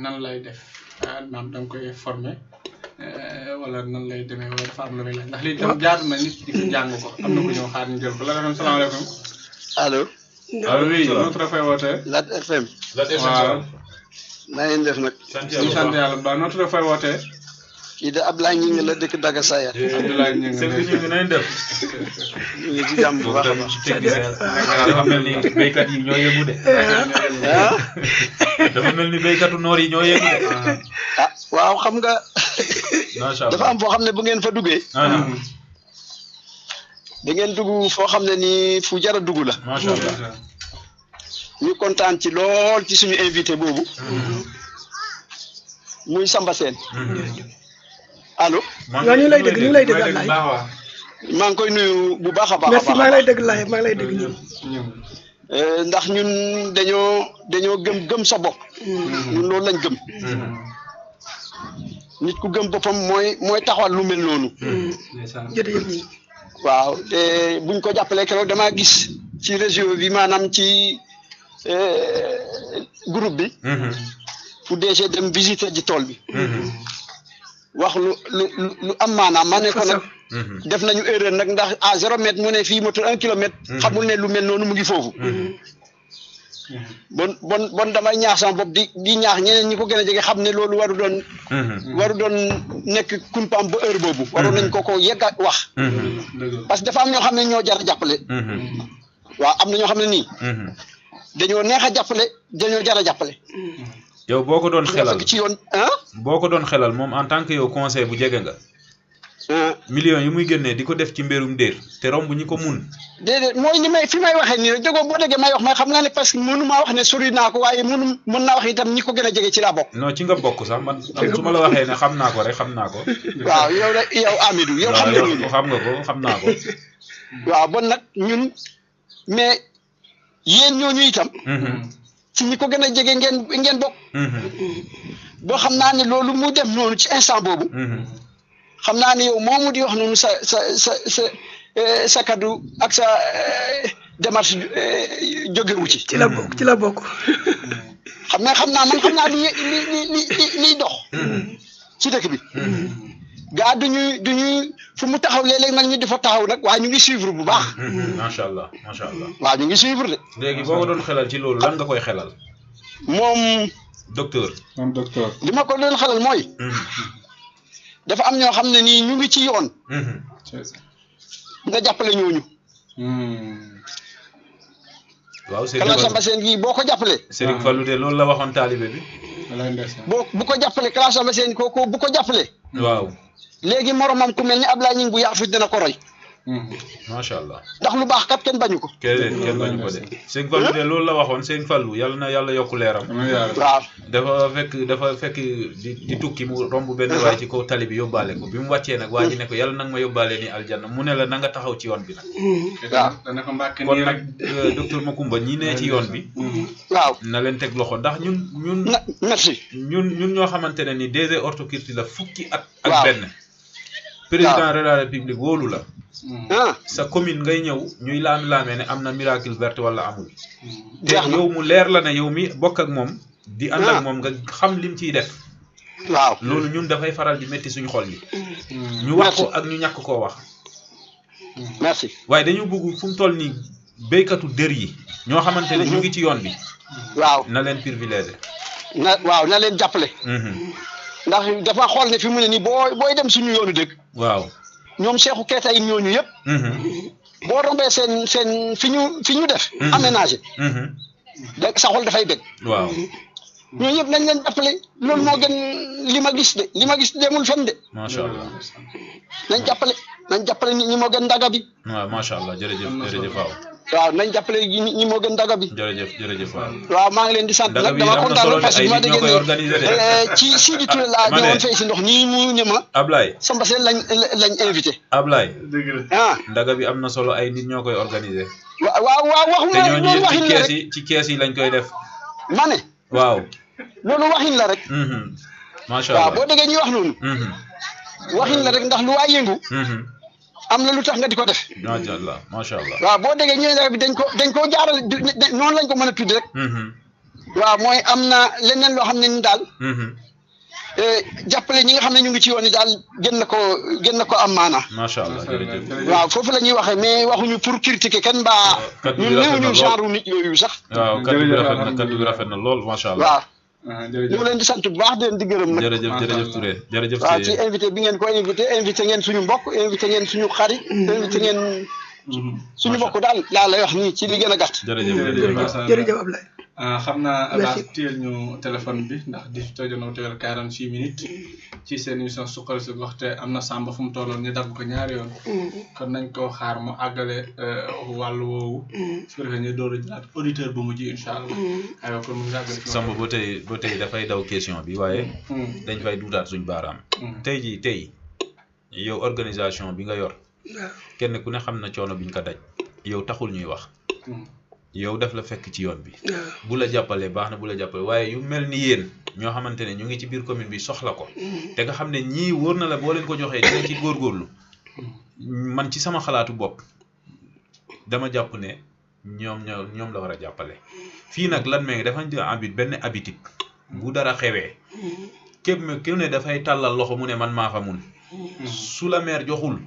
nan lay def maanaam da nga koy former wala nan lay demee wala dafa am lu muy laaj ndax lii tam jaadu na nit di fi jàng ko am na ku ñëw xaar ñu jël ko la FM salaamaaleykum. allo. allo oui notre fay wootee. Lat FM. Lat FM waaw. na ngeen def nag. sant yàlla bu baax notre fay wootee. kii de Ablaye Ngingue la dëkk Daga Sayar. Abdoulaye Ngingue ñu nañ def. ñu ngi ci jàmm bu baax a baax. dafa mel ni béykat yi ñoo yëngu de. dafa mel ni béykatu noor yi ñoo yëngu de. ah waaw xam nga. macha allah dafa am foo xam ne bu ngeen fa duggee. da ngeen dugg foo xam ne nii fu jar a dugg la. macha allah. ñu kontaan ci lool ci suñu invité boobu. muy Samba Sène. allo. waaw ñu ngi lay dégg ñu ngi lay dégg Ablaye. maa ngi koy nuyu bu baax a baax. merci maa ngi lay dégg Laye maa ngi lay dégg ñun. ndax ñun dañoo gëm sa bopp. ñun loolu lañ gëm. nit ku gëm boppam mooy taxawal lu mel noonu. jërëjëf ñi. waaw te buñ ko jàppalee keroog damaa gis ci réseau bi maanaam ci groupe bi. fu DG dem visiter ji tool bi. wax lu am maanaam ma ne ko nag def nañu erreur nag ndax à 0 mètre mu ne fii motul 1 kilomètre. xamul ne lu mel noonu mu ngi foofu. bon damay ñaax sama bopp di ñaax ñeneen ñi ko gën a jege xam ne loolu waru doon nekk kumpaam ba heure boobu. waroon nañ ko yegg a wax. parce que dafa am ñoo xam ne ñoo jar a jàppale. waaw am na ñoo xam ne nii. dañoo neex a jàppale dañoo jar a jàppale. yow boo ko doon xelal ci yoon boo ko doon xelal moom en tant que yow conseil bu jege nga. millions yi muy génnee di ko def ci mbérum déer te romb ñi ko mun. déedéet mooy ni fi may waxee nii rek déggoo boo déggee may wax may xam nga ne parce que mënu maa wax ne sori naa ko waaye mën naa wax itam ñi ko gën a jege ci laa bokk. non ci nga bokk sax man su ma la waxee ne xam naa ko rek xam naa ko. waaw yow Amidou yow xam nga loolu xam nga ko xam naa ko. waaw bon nag ñun mais yéen ñooñu itam. ci ñi ko gën a jege ngeen bokk. boo xam naa ne loolu mu def noonu ci instant boobu. xam naa ne yow moomu di wax noonu sa kaddu ak sa démarche jógewu ci. ci la bokk. xam naa liy dox. ci dëkk bi. gaa duñuy fu mu taxaw léeg-léeg nag ñu di fa taxaw nag waaye ñu ngi suivre bu baax. macha allah macha allah. waaw ñu ngi suivre de. léegi boo ko doon xelal ci loolu lan nga koy xelal. moom. docteur. li ma ko doon xelal mooy. dafa am ñoo xam ne nii ñu ngi ci yoon. nga jàppale ñooñu. waaw Kala Samba Sène gii boo ko jàppalee. Serigne Fallou de loolu la waxoon taalibe bi. bu ko jàppalee Kala Samba Sène kooku bu ko jàppalee. waaw. léegi moromam ku mel ni Ablaye Ngingue bu yaafus dina ko roy. macha allah. ndax lu baax kat kenn bañu ko. kenn bañu ko de. Serigne Fallou de loolu la waxoon Serigne Fallou yàlla na yàlla yokku leeram. waaw. dafa fekk di tukki mu romb benn waay ci kaw tali bi yóbbaale ko bi mu wàccee nag waa ji ne ko yàlla nag ma yóbbaale ni aljanna mu ne la na nga taxaw ci yoon bi nag. waaw. kon nag docteur Macoumba ñi ne ci yoon bi. waaw na leen teg loxo ndax ñun. merci. ñun ñoo xamante ne ni DG horticulture la fukki at. ak waaw benn. président de la république wóolu la. ah sa commune ngay ñëw ñuy laamee ne am na miracle verte wala amul. te jeex na yow mu leer la ne yow mi bokk ak moom. di ànd ak moom nga xam lim ciy def. waaw loolu ñun dafay faral di métti suñu xol yi. ñu wax ko ak ñu ñàkk koo wax. merci waaye dañu bëgg fu mu toll nii béykatu dër yi. ñoo xamante ne ñu ngi ci yoon bi. waaw na leen privilégié. na leen jàppale. ndax dafa xool ne fi mu ne nii booy dem suñu yoonu dëkk. waaw ñoom Cheikhou Keita yi ñooñu yëpp. boo rombee seen fi ñu def. aménagé. sa xol dafay bëgg. waaw ñooñu yëpp nañ leen jàppale loolu moo gën li ma gis demul fenn de. macha allah. nañ jàppale nit ñi moo gën ndaga bi. waaw macha allah jërëjëf waaw. waaw nañ jàppale nit ñi moo gën ndaga bi. jërëjëf waaw. waaw maa ngi leen di sant nag dama kontaan lool parce que ma dégg ne ci Sidi Touré laa ñëwoon fay si ndox nii mu ne ma. Ablaye Samba Sène lañ invité. Ablaye. ah ndaga bi am na solo ay nit ñoo koy organiser. waaw waxuma loolu waxin la rek ci kees yi lañ koy def. ma ne. waaw. loolu waxin la rek. macha allah waaw boo déggee ñuy wax noonu. waxin la rek ndax lu waay yëngu. am na lu tax nga di ko def. macha allah macha allah. waaw boo déggee ñu ne bi dañ koo jaarale noonu lañ ko mën a tudd rek. waaw mooy am na leneen loo xam ne ni daal. jàppale ñi nga xam ne ñu ngi ci yoon yi daal gën na ko am maana. macha allah jërëjëf. waaw foofu la ñuy waxee mais waxuñu pour critiquer kenn mbaa. ñun néewuñu genre nit yooyu sax. waaw kaddu bi rafet na lool macha allah. waaw. ñu ngi leen di sant bu baax di leen di gërëm nag. jërëjëf Touré jërëjëf. waaw ci invité bi ngeen ko invité ngeen suñu mbokk invité ngeen suñu xarit invité ngeen suñu mbokk daal laa lay wax nii ci li gën a gàtt. jërëjëf Ablaye. xam naa Abass téyel ñu téléphone bi ndax di tojono tegal 46 minutes ci seen émission suqali sa gox te am na Samba fu mu tolloon ñu dagg ko ñaari yoon kon nañ koo xaar mu àggale wàllu woowu su ko defee ñu door a jëlaat auditeur bu mujj incha allah aywa kon mu ngi àggale Samba ba tey dafay daw question bi waaye dañ fay duutaat suñ baaraam tey yow organisation bi nga yor kenn ku ne xam na coono biñ ko daj yow taxul ñuy wax yow daf la fekk ci yoon bi bu la jàppalee baax na bu la jàppalee waaye yu mel ni yéen ñoo xamante ne ñu ngi ci biir commune bi soxla ko te nga xam ne ñii wóor na la boo leen ko joxee dinañ ci góorgóorlu man ci sama xalaatu bopp dama jàpp ne ñoom la war a jàppale fii nag lan mee dafa benn habitude bu dara xewee képp ne dafay tàllal loxo mu ne man maa fa mun su la maire joxul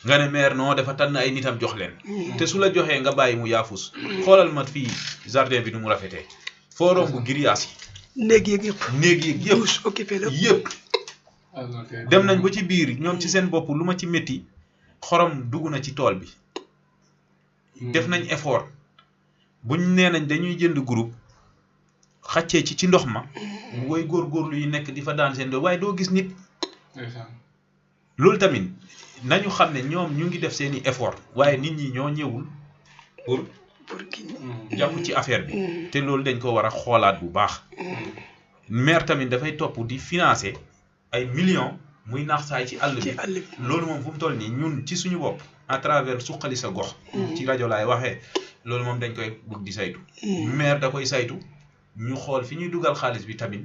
nga ne maire non dafa tànn ay nitam jox leen te su la joxee nga bàyyi mu yaafus xoolal ma fii jardin bi nu mu rafetee forum bu grillage yi néeg yeeg yëpp dem nañ ba ci biir ñoom ci seen bopp lu ma ci métti xorom dugg na ci tool bi def nañ effort buñ nee nañ dañuy jënd groupe xàccee ci ndox ma woy góorgóorlu yi nekk di fa daan seen dool waaye doo gis nit loolu tamit nañu xam ne ñoom ñu ngi def seeni effort waaye nit ñi ñoo ñëwul pour jàpp ci affaire bi te loolu dañ ko war a xoolaat bu baax maire tamit dafay topp di financer ay millions muy naax saay ci àll bi loolu moom fu mu toll nii ñun ci suñu bopp à travers suqali sa gox ci rajo laay waxee loolu moom dañ koy bëgg di saytu maire da koy saytu ñu xool fi ñuy dugal xaalis bi tamit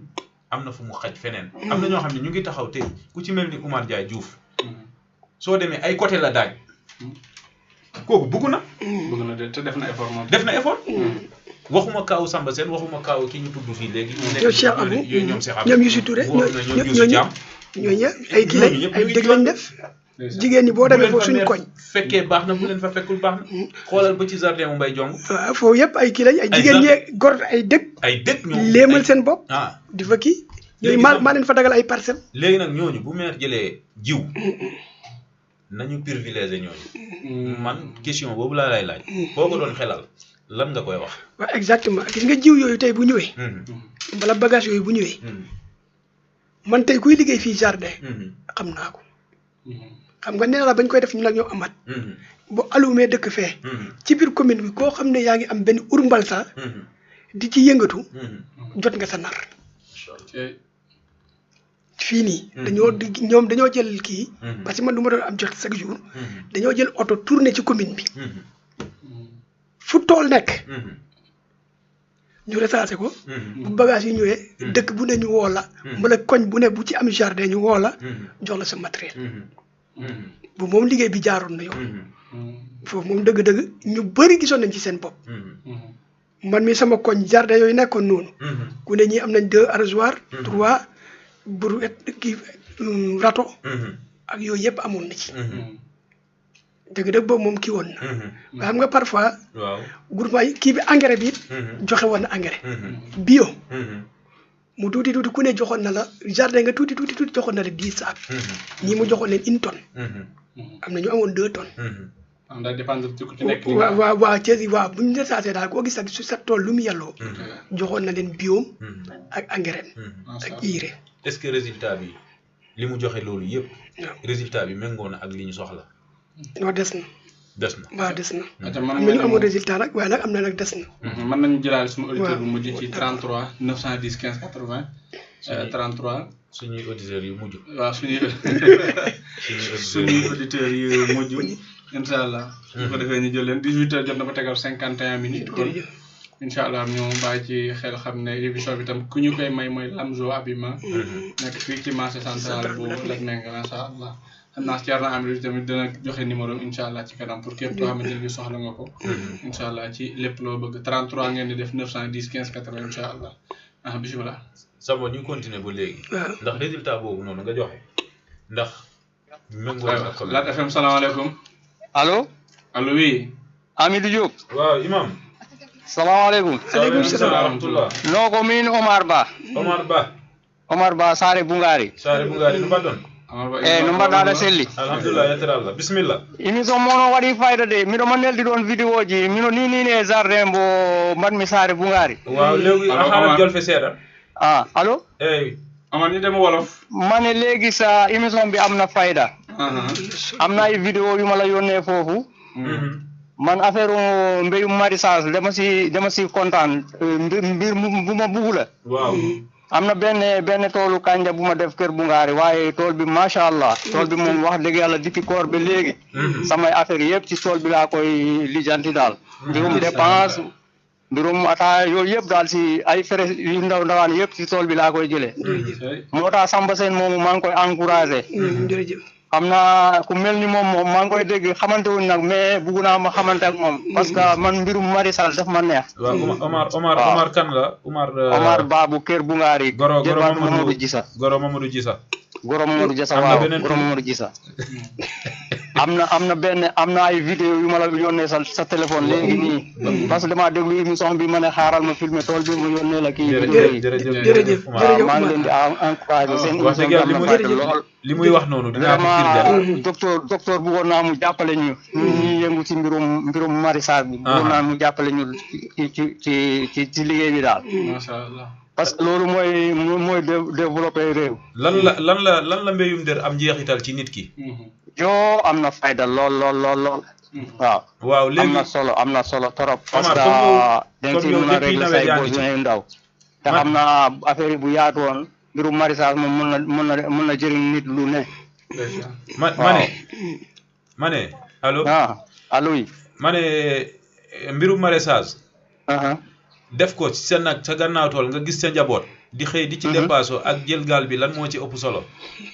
am na fu mu xaj feneen am na ñoo xam ne ñu ngi taxaw tey ku ci mel ni Oumar Ndiaye Diouf soo demee ay côté la daaj kooku bëgg na te def na effort moom waxuma kaaw Samba Sène waxuma kaaw ki ñu tudd fii léegi ñoom Cheikh Abou ñoom Youssou Touré ñooñu ay kii lañ ay dëgg lañ def jigéen ñi boo demee foofu suñu koñ fekkee baax na bu leen fa fekkul baax na xoolal ba ci jardin mu Mbay Jong waaw foofu yëpp ay kii lañ ay jigéen ñi gor ay dëkk ñoom léemal seen bopp di fa kii ñooñu maa leen fa dagal ay parcelles léegi nag ñooñu bu maire jëlee jiw nañu privilégié ñooñu man question boobu laa lay laaj boo ko doon xelal lan nga koy wax waaw exactement gis nga jiw yooyu tey bu ñëwee bala bagage yooyu bu ñëwee man tey kuy liggéey fii jardin xam naa ko xam nga nee na la bañ koy def ñu nag ñoo amat bu alumee dëkk fee ci biir commune bi koo xam ne yaa ngi am benn urmbal sa di ci yëngatu jot nga sa nar fii nii ñoom dañoo jël kii parce que man du ma doon am jot chaque jour dañoo jël oto tourné ci commune bi fu tool nekk ñu recensé ko bu bagage yi ñëwee dëkk bu ne ñu woo la mbala koñ bu ne bu ci am jardin ñu woo la jox la sa matériel bu moom liggéey bi jaaroon na yow foofu moom dëgg-dëgg ñu bëri gisoon nañ ci seen bopp man mi sama koñ jardin yooyu nekkoon noonu ku ne ñi am nañ 2 arrosoirs 3 brouette kii râteau ak yooyu yëpp amoon na ci dëgg-dëgg boobu moom kii woon na nga xam nga parfois groupement yi kii bi engrais bi joxe woon na engrais bio mu tuuti ku ne joxoon na la jardin nga tuuti joxoon na la 10 sacs ñii mu joxoon leen 1 tonne am na ñu amoon 2 tonnes ndax dépendre ci ku ci nekk waaw Thiès waaw bu ñu recensé daal koo gis ak su sa tool lu mu yelloo joxoon na leen bio ak engrais ak urée est-ce que résultat bi li mu joxe loolu yëpp résultat bi méngoo na ak li ñu soxla non des na waaw des na am na ñu amoon résultat nag waaye nag am na nag des na mën nañu jëlaale suñu auditeur bu mujj ci 33 910 15 80 33 suñuy auditeurs yu mujj waaw suñuy auditeurs yu mujj incha allah su ko defee ñu jël leen 18 heures jot na ba tegal 51 minutes kon incha allah ñu bàyyi ci xel xam ne émission bi tam ku ñu koy may mooy Lamzo Habillement nekk fii ci marché central bu Latmingué macha allah xam naa Thierno Amidou tamit dina joxe numéro incha allah ci kanam pour képp koo xamante ne bi soxla nga ko incha allah ci lépp loo bëgg 33 ngeen di def 910 15 80 incha allah bisimilah. Samba ñu continuer ba léegi. ndax résultat boobu noonu nga joxe ndax. méngoo ak Lat FM salaamaaleykum. allo. allo oui. Amidou Diop. waaw imam. salaamaaleykum. aleykum salaam wa rahmatullah. noo ko min Omar Ba. Omar Ba Sare Bungari. Sare Bungari no mbaɗɗon. no mbaɗɗa selli. alhamdulillah yettere Allah bisimilla. émission mono waɗi fayda de miɗo ma neldi ɗon vidéo ji mino ni e jardin mbo mbaɗmi Sare Bungari. waaw léegi a haalat jolfe seeɗa. allo. eyi. Amar ñu dem wolof. ma ne léegi sa émission bi am na fayda. am na ay vidéo yu ma la yónnee foofu. man affaire mbéyum maraîchage dama si kontaan mbir bu ma bugg la. waaw. am na benn toolu kanja bu ma def kër Bungari waaye tool bi macha allah tool bi moom wax dëgg yàlla depuis koor ba léegi. samay affaire yëpp ci tool bi laa koy lijanti daal. mbirum dépense mbirum ataaya yooyu yëpp daal si ay frais yu ndawaan yëpp ci tool bi laa koy jëlee. moo tax Samba Sène moomu maa ngi koy encouragé. xam naa ku mel ni moom maa ngi koy dégg xamante wuñ nag mais bugg naa ma xamante ak moom parce que man mbirum maraîchage daf ma neex. waaw Omar kan la Omar Babou Kër Bungari. Goro Mamadou Gissa. Goro Mamadou Gissa. Goro Mamadou Gissa waaw Goro Mamadou Gissa. am na ay vidéo yu ma la yónnee sa téléphone léegi nii parce que damaa déglu émission bi ma ne xaaral ma filmer tool bi mu yónnee la kii. jërëjëf waaw maa ngi leen di encouragé seen émission bi am na fayda lool. li muy wax noonu dinaa ko vraiment docteur bëggoon naa mu jàppale ñu ñuy yëngu ci mbirum maraîchage bi. bëggoon naa mu jàppale ñu ci liggéey bi daal. macha allah. parce que loolu mooy développer réew. lan la mbéyum dër am njeexital ci nit ki. yoo am na fayda lool. waaw léegi am na solo trop. parce que dañ ci mën a régler say besoins yu ndaw. te xam naa affaire yi bu yaatu woon mbirum maraîchage moom mën na jëriñ nit lu ne. ma ne allo. allo yi. ma ne mbirum maraîchage. def ko ci sa gannaaw tool nga gis sa njaboot di xëy di ci dépassé ak jël gaal bi lan moo ci ëpp solo.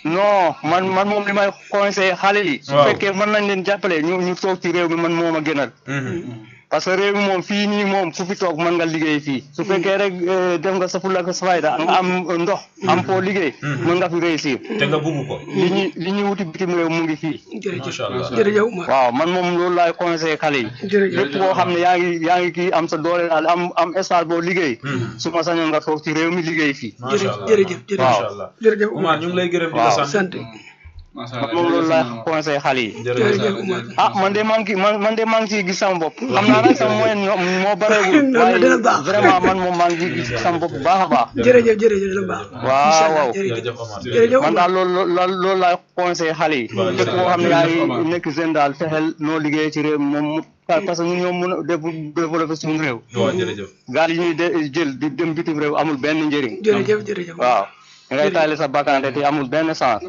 non man moom li may conseillé xale yi. su fekkee mën nañ leen jàppale ñu toog ci réew mi man moo ma gënal. parce que réew mi moom fii nii moom ku fi toog mën nga liggéey fii su fekkee rek def nga sa fulla ak sa fayda nga am ndox. am foo liggéey. mën nga fi réussir. te nga bugg ko. li ñuy wuti bitim réew mu ngi fii. macha allah jërëjëf waaw man moom loolu laay conseillé xale yi. lépp koo xam ne yaa ngi kii am sa doole daal am espace boo liggéey. su ma sañoon nga toog ci réew mi liggéey fii. jërëjëf waaw jërëjëf Oumar ñu ngi lay gërëm di la sant. moom loolu laay conseillé xale yi. man de maa ngi ciy gis sama bopp. xam naa nag sama moyen moo bareegul. waaye vraiment man moom maa ngi ciy gis sama bopp bu baax a baax. jërëjëf dina baax. waaw jërëjëf man daal loolu laay conseillé xale yi. képp koo xam ne yaa ngi nekk jeune daal fexeel noo liggéey ci réew moom parce que ñun ñoo mën a développer suñu réew. waaw jërëjëf. gaal yi ñuy jël di dem bitim réew amul benn njëriñ. jërëjëf waaw. ngay taali sa bakkaante te amul benn sens.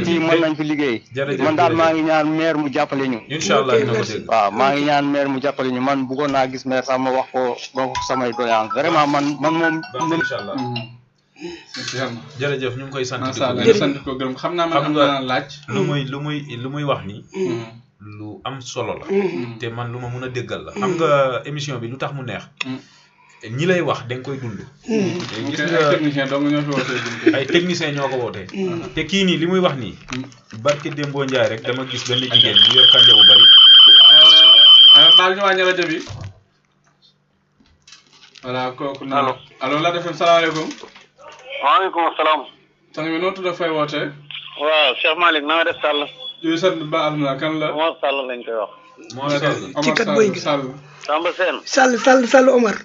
ci mën nañ fi liggéey. man daal maa ngi ñaan maire mu jàppale ñu. incha allah dina ko dégg. waaw maa ngi ñaan maire mu jàppale ñu man bëggoon naa gis maire sax ma wax ko samay doléance vraiment man moom. incha allah. jërëjëf ñu ngi koy sant. sant ko gërëm xam naa man am na laaj. lu muy wax ni lu am solo la. te man lu ma mun a déggal la. xam nga émission bi lu tax mu neex. ñi lay wax da nga koy dund. gis nga ay technicien dong ñoo fi wootee. ay technicien ñoo ko wootee. te kii nii li muy wax nii. barke Dembo Ndiaye rek dama gis benn jigéen ñu yor kanja bu bari. baal ñu wàññi rajo bi. voilà kooku. allo Lat FM salaamaaleykum. waaleykum salaam. sang bi noo tudd ak fay wootee. waaw Cheikh Malick na nga def Sall. yooyu sant ba alhamdulilah kan la. Mor Sall lañ koy wax. Mor Sall ci kat boy Sall. Samba Sène. Sall Omar.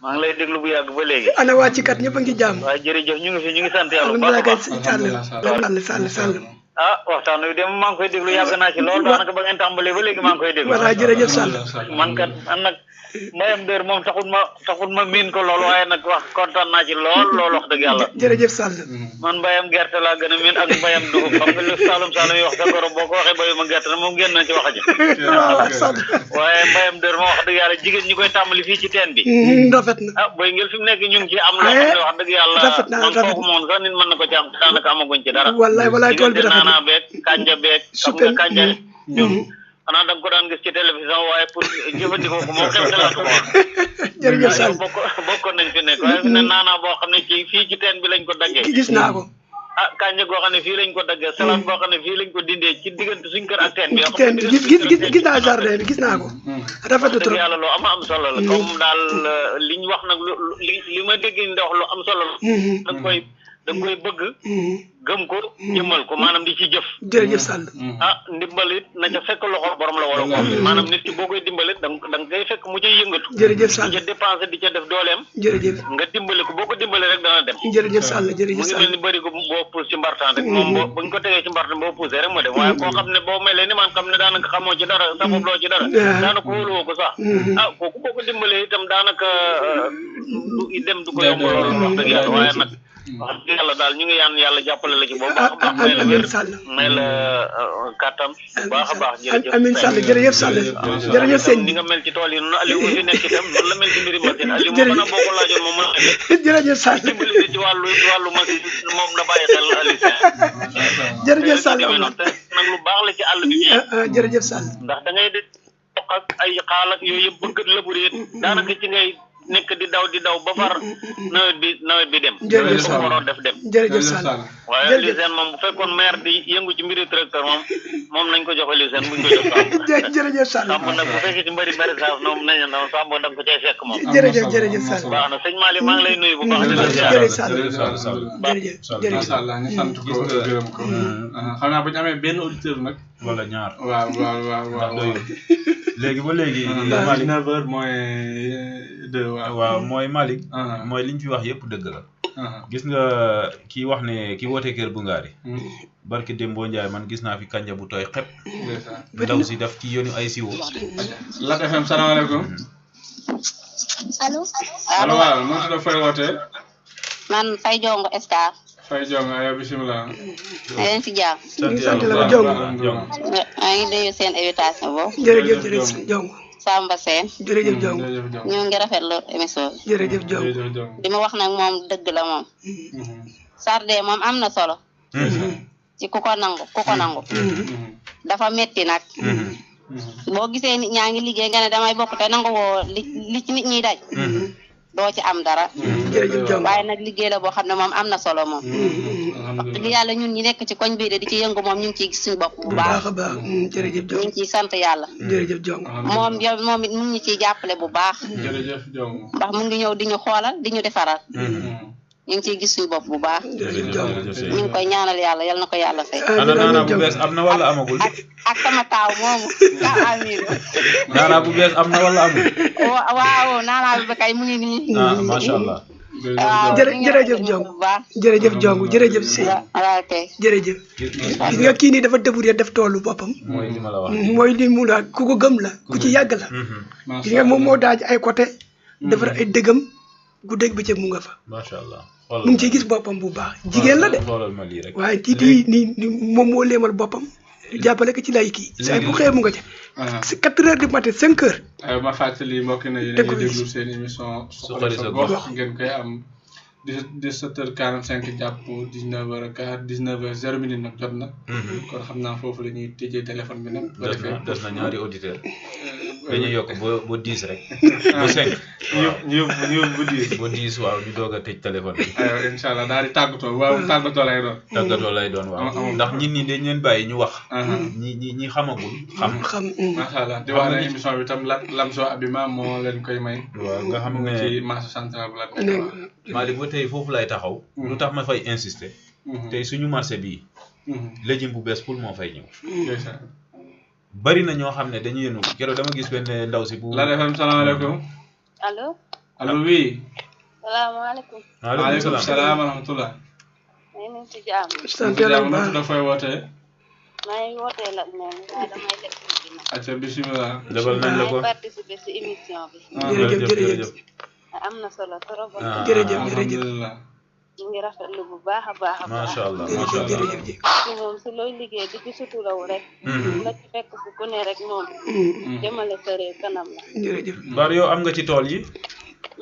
maa ngi lay déglu bu yàgg ba léegi. ana waa ci kat ñëpp a ngi jàmm. waaw jërëjëf ñu ngi sant yàlla bu baax a baax. Sall. waxtaan wi dem maa ngi koy déglu yàgg naa ci lool daanaka ba ngeen tàmbalee ba léegi maa ngi koy déglu. voilà jërëjëf Sall. man kat nag mbayam dër moom taxut ma miin ko lool waaye nag wax kontaan naa ci lool wax dëgg yàlla. jërëjëf Sall. man mbayam gerte laa gën a miin ak mbayam dugub xam nga lu Saalum yi wax sa goro boo ko waxee bayuma gerte na moom génn na ci wax ji. waaye mbayam dër moom wax dëgg yàlla jigéen ñi koy tàmbali fii ci teen bi. rafet na boy ngel fi mu nekk ñu ngi ci am loo xam ne wax dëgg yàlla man foofu moom sax nit mën na ko ci am daanaka amaguñ ci dara. wallaay tool bi rafet naanaa beeg kanja beeg xam nga kanja xanaa da nga ko daan gis ci télévision waaye pour jëfandikoo ko moom xel xalaatu ko woon. jërëjëf Sall bokkoon nañ fi nekk waaye fi ne naanaa boo xam ne fii ci teen bi lañ ko daggee gis naa ko ah kànja goo xam ne fii lañ ko daggee salade boo xam ne fii lañ ko dindee ci diggante suñ kër ak teen bi teen bi gis naa jardin bi gis naa ko rafetlu trop yàlla lu am solo la comme daal li ñu wax nag li ma dégg ni wax lu am solo la da nga koy bëgg gëm ko jëmmal ko maanaam di ci jëf jërëjëf Sall ndimbal it na ca fekk loxo borom la wala ko maanaam nit ki boo koy dimbalit da nga koy fekk mu cay yëngatu jërëjëf Sall di ca dépensé di ca def dooleem jërëjëf nga dimbali ko boo ko dimbali rek dana dem jërëjëf Sall jërëjëf mu ngi Sall mel ni bëri ko boo pousse ci mbartaan rek moom buñ ko tegee ci mbartaan boo poussé rek mu dem waaye koo xam ne boo melee ni man xam ne daanaka xamoo ci dara sababloo ci dara daanaka wóoluwoo ko sax kooku boo ko dimbalee itam daanaka du dem du ko yomb loolu wax dëgg yàlla waaye nag wax dëgg yàlla daal ñu ngi yaan yàlla jàppale la ci boobu baax a baax may la wér may la kàttan baax a baax jërëjëf amiin Sall jërëjëf Sall jërëjëf sëñ ni nga mel ci tool yi noonu Aliou fi nekk itam noonu la mel ci mbiri machine Aliou moom mën a boo ko laajoon moom mën a jërëjëf Sall dimbali ci wàllu machine moom na bàyyi xel Aliou jërëjëf Sall nag lu baax la ci àll bi jërëjëf Sall ndax da ngay di toq ak ay xaal ak yooyu yëpp bëgg labourer it daanaka ci ngay nekk di daw ba far nawet bi dem jërëjëf Sall ko def dem jërëjëf Sall waaye Aliou Sène moom bu fekkoon maire di yëngu ci mbiri tracteur moom nañ ko jox Aliou Sène buñ ko jox jërëjëf Sall sàmm nag bu fekkee ci mbëri saaf moom nañ na sàmm da nga ko cay fekk moom jërëjëf Sall baax na sëñ Malick maa ngi lay nuyu bu baax di la jërëjëf Sall jërëjëf macha allah ñu sant ko gërëm ko xam naa bu ñu amee benn auditeur nag wala ñaar waaw léegi ba léegi Malick 9h mooy 2 waaw mooy Malick mooy li ñu fi wax yëpp dëgg la gis nga kii wax ne ki woote kër bu ngaari barki Dembo Ndiaye man gis naa fi kanja bu tooy xep ndaw si daf ci yónni ay siwo Lat FM salaamaaleykum allo waaw moo tudd fay wootee man Fay Jongo Escar Fay Jongo ayo bisimilah leen ci jàmm sant la Jongo maa ngi nuyu seen invitation boobu jërëjëf Jongo Samba Sène jërëjëf Jongo ñu ngi rafetlu émission bi jërëjëf Jongo di ma wax nag moom dëgg la moom sarde moom am na solo ci ku ko nangu dafa metti nag boo gisee nit ñaa ngi liggéey nga ne damay bokk te nangu woo li ci nit ñiy daj doo ci am dara waaye nag liggéey la boo xam ne moom am na solo moom wax dëgg yàlla ñun ñi nekk ci koñ bii de di ci yëngu moom ñu ngi ciy gis suñu bopp bu baax jërëjëf ñu ngi ciy sant yàlla jërëjëf Jongo moom it mu ngi ciy jàppale bu baax jërëjëf Jongo ndax mu ngi ñëw di ñu xoolal di ñu defaral ñu ngi ciy gis suñu bopp bu baax ñu ngi koy ñaanal yàlla yal na ko yàlla fay naana bu bees am na wala amagul ak sama taaw moomu taaw amiin naana bu bees am na wala amul waaw naana bi kay mu ngi nii macha allah jërëjëf Jongo jërëjëf Jongo jërëjëf sëñ jërëjëf gis nga kii nii dafa débrouillé def toolu boppam mooy li ma la wax mooy li mu la ku ko gëm la ku ci yàgg la gis nga moom moo daaj ay côté defar ay dëggam guddeeg bëccëg mu nga fa macha allah mu ngi ciy gis boppam bu baax jigéen la de waaye kii di moom moo leemal boppam jàppale ko ci lay kii saa bu xëyee mu nga ca si 4 heures du matin 5 heures ma fàttali mbokk na yéen a ngi déglu seen émission Suxali sa Gox ngeen koy am 17h45 jàpp 19h0 nag jot na kon xam naa foofu la ñuy tëjee téléphone bi nag des na ñaari auditeur dañuy yokk ba 10 rek ba 5 ñu yóbbu ba 10 ba 10 waaw ñu doog a tëj téléphone bi aywa incha allah daal di tàggatoo waaw tàggatoo lay doon waaw ndax nit ñi dañ leen bàyyi ñu wax ñi xamagul xam macha allah di wax ne émission bi tam Lamzo Habillement moo leen koy may waaw nga xam ne ci marché central bu la Malick ba tey foofu lay taxaw lu tax ma fay insister tey suñu marché bii légume bu bees pour moo fay ñëw bari na ñoo xam ne dañuy yéenu keroog dama gis benn ndaw si bu Lat FM salaamaaleykum allo oui salaamaaleykum waaleykum salaam wa rahmatulah ñu ci jàmm sant yàlla bu baax dafay wootee maa ngi wootee la moom waaye damay def acca bisimilah defal nañ la ko participer si émission bi jërëjëf am na solo trop jërëjëf ñu ngi rafetlu bu baax a baax macha allah jërëjëf ci moom si looy liggéey di ci suturaw rek la ci fekk si ku ne rek moom jëmale sa réew kanam la jërëjëf bar yow am nga ci tool yi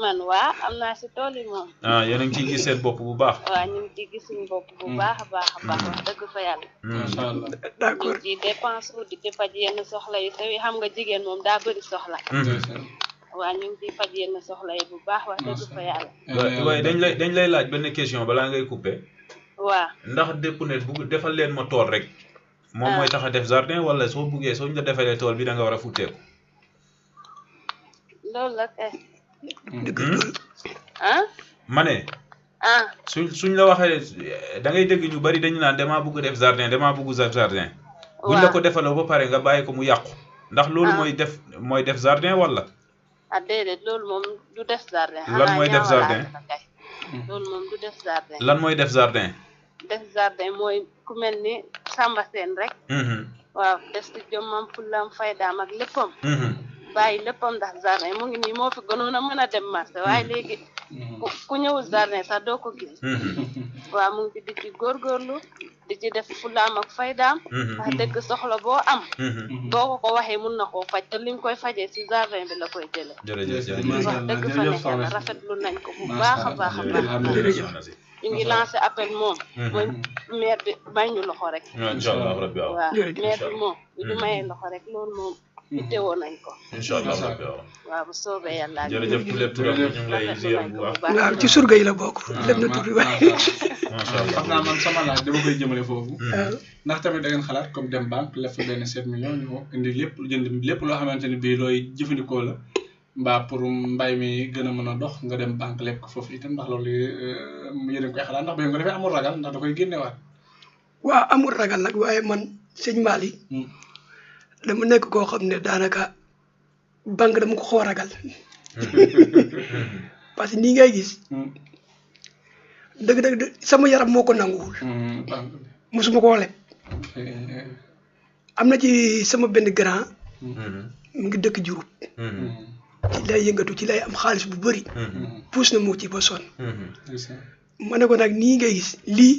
man waa am naa si tool yi moom yéen a ngi ciy gis seen bopp bu baax waaw ñu ngi ciy gis suñu bopp bu baax a baax wax dëgg fa yàlla macha allah d'accord di dépense di ci faj yenn soxla yu sew yi xam nga jigéen moom daa bëri soxla waa ñu ngi faj yenn soxla yi bu baax wax dëgg fa yàlla. waaye dañ lay laaj benn question balaa ngay coupé. waaw ndax dépp ne bu defal leen ma tool rek. moom mooy tax a def jardin wala soo buggee soo ñu la defalee tool bi da nga war a futteeku. loolu la kay. ah. ma ne. ah suñ la waxee da ngay dégg ñu bari dañu naan damaa bugg def jardin damaa bugg jardin. buñ la ko defaloo ba pare nga bàyyi ko mu yàqu. ndax loolu mooy def jardin wala. ah déedéet loolu moom du def jardin. lan mooy def jardin. loolu moom du def jardin. lan mooy def jardin. def jardin mooy ku mel ni Samba Sène rek. waaw des ci jomam fulam faydaam ak léppam. bàyyi léppam ndax jardin mu ngi nii moo fi gënoon a mën a dem marché waaye léegi ku ñëwul jardin sax doo ko gis. waaw mu ngi di ci góorgóorlu di ci def fulam ak faydaam. ndax dëgg soxla boo am. boo ko waxee mun na koo faj te lim koy fajee ci jardin bi la koy jëlee. jërëjëf wax dëgg fa nekk na rafetlu nañ ko bu baax a baax a baax. ñu ngi lancé appel moom. mooy maire bi may ñu loxo rek. incha allah rabbi waaw maire bi moom bu ñu mayee loxo rek loolu moom itteewoo nañ ko. incha allah rabbi waaw bu soobee yàlla. jërëjëf Tulle Turam ñu ngi lay ziar bu baax. waaw ci surga yi la bokk. lépp na tur bi waaye. macha allah xam naa man sama laaj dama koy jëmale foofu. ndax tamit da ngeen xalaat comme dem banque lef fa benn 7 millions ñu indi lépp jënd lépp loo xamante ni bii looy jëfandikoo la. mbaa pour mbay mi gën a mën a dox nga dem banque lépp ko foofu itam ndax loolu yéen a koy xalaat ndax ba nga defee amul ragal ndax da koy génnewaat. waaw amul ragal nag waaye man sëñ Malick dama nekk koo xam ne daanaka banque dama ko xaw a ragal parce que nii ngay gis dëgg-dëgg sama yaram moo ko nanguwul. mosuma koo leb. am na ci sama benn grand. mu ngi dëkk Diouroup. ci lay yëngatu ci lay am xaalis bu bëri. puus na moo ci ba sonn. ma ne ko nag nii ngay gis lii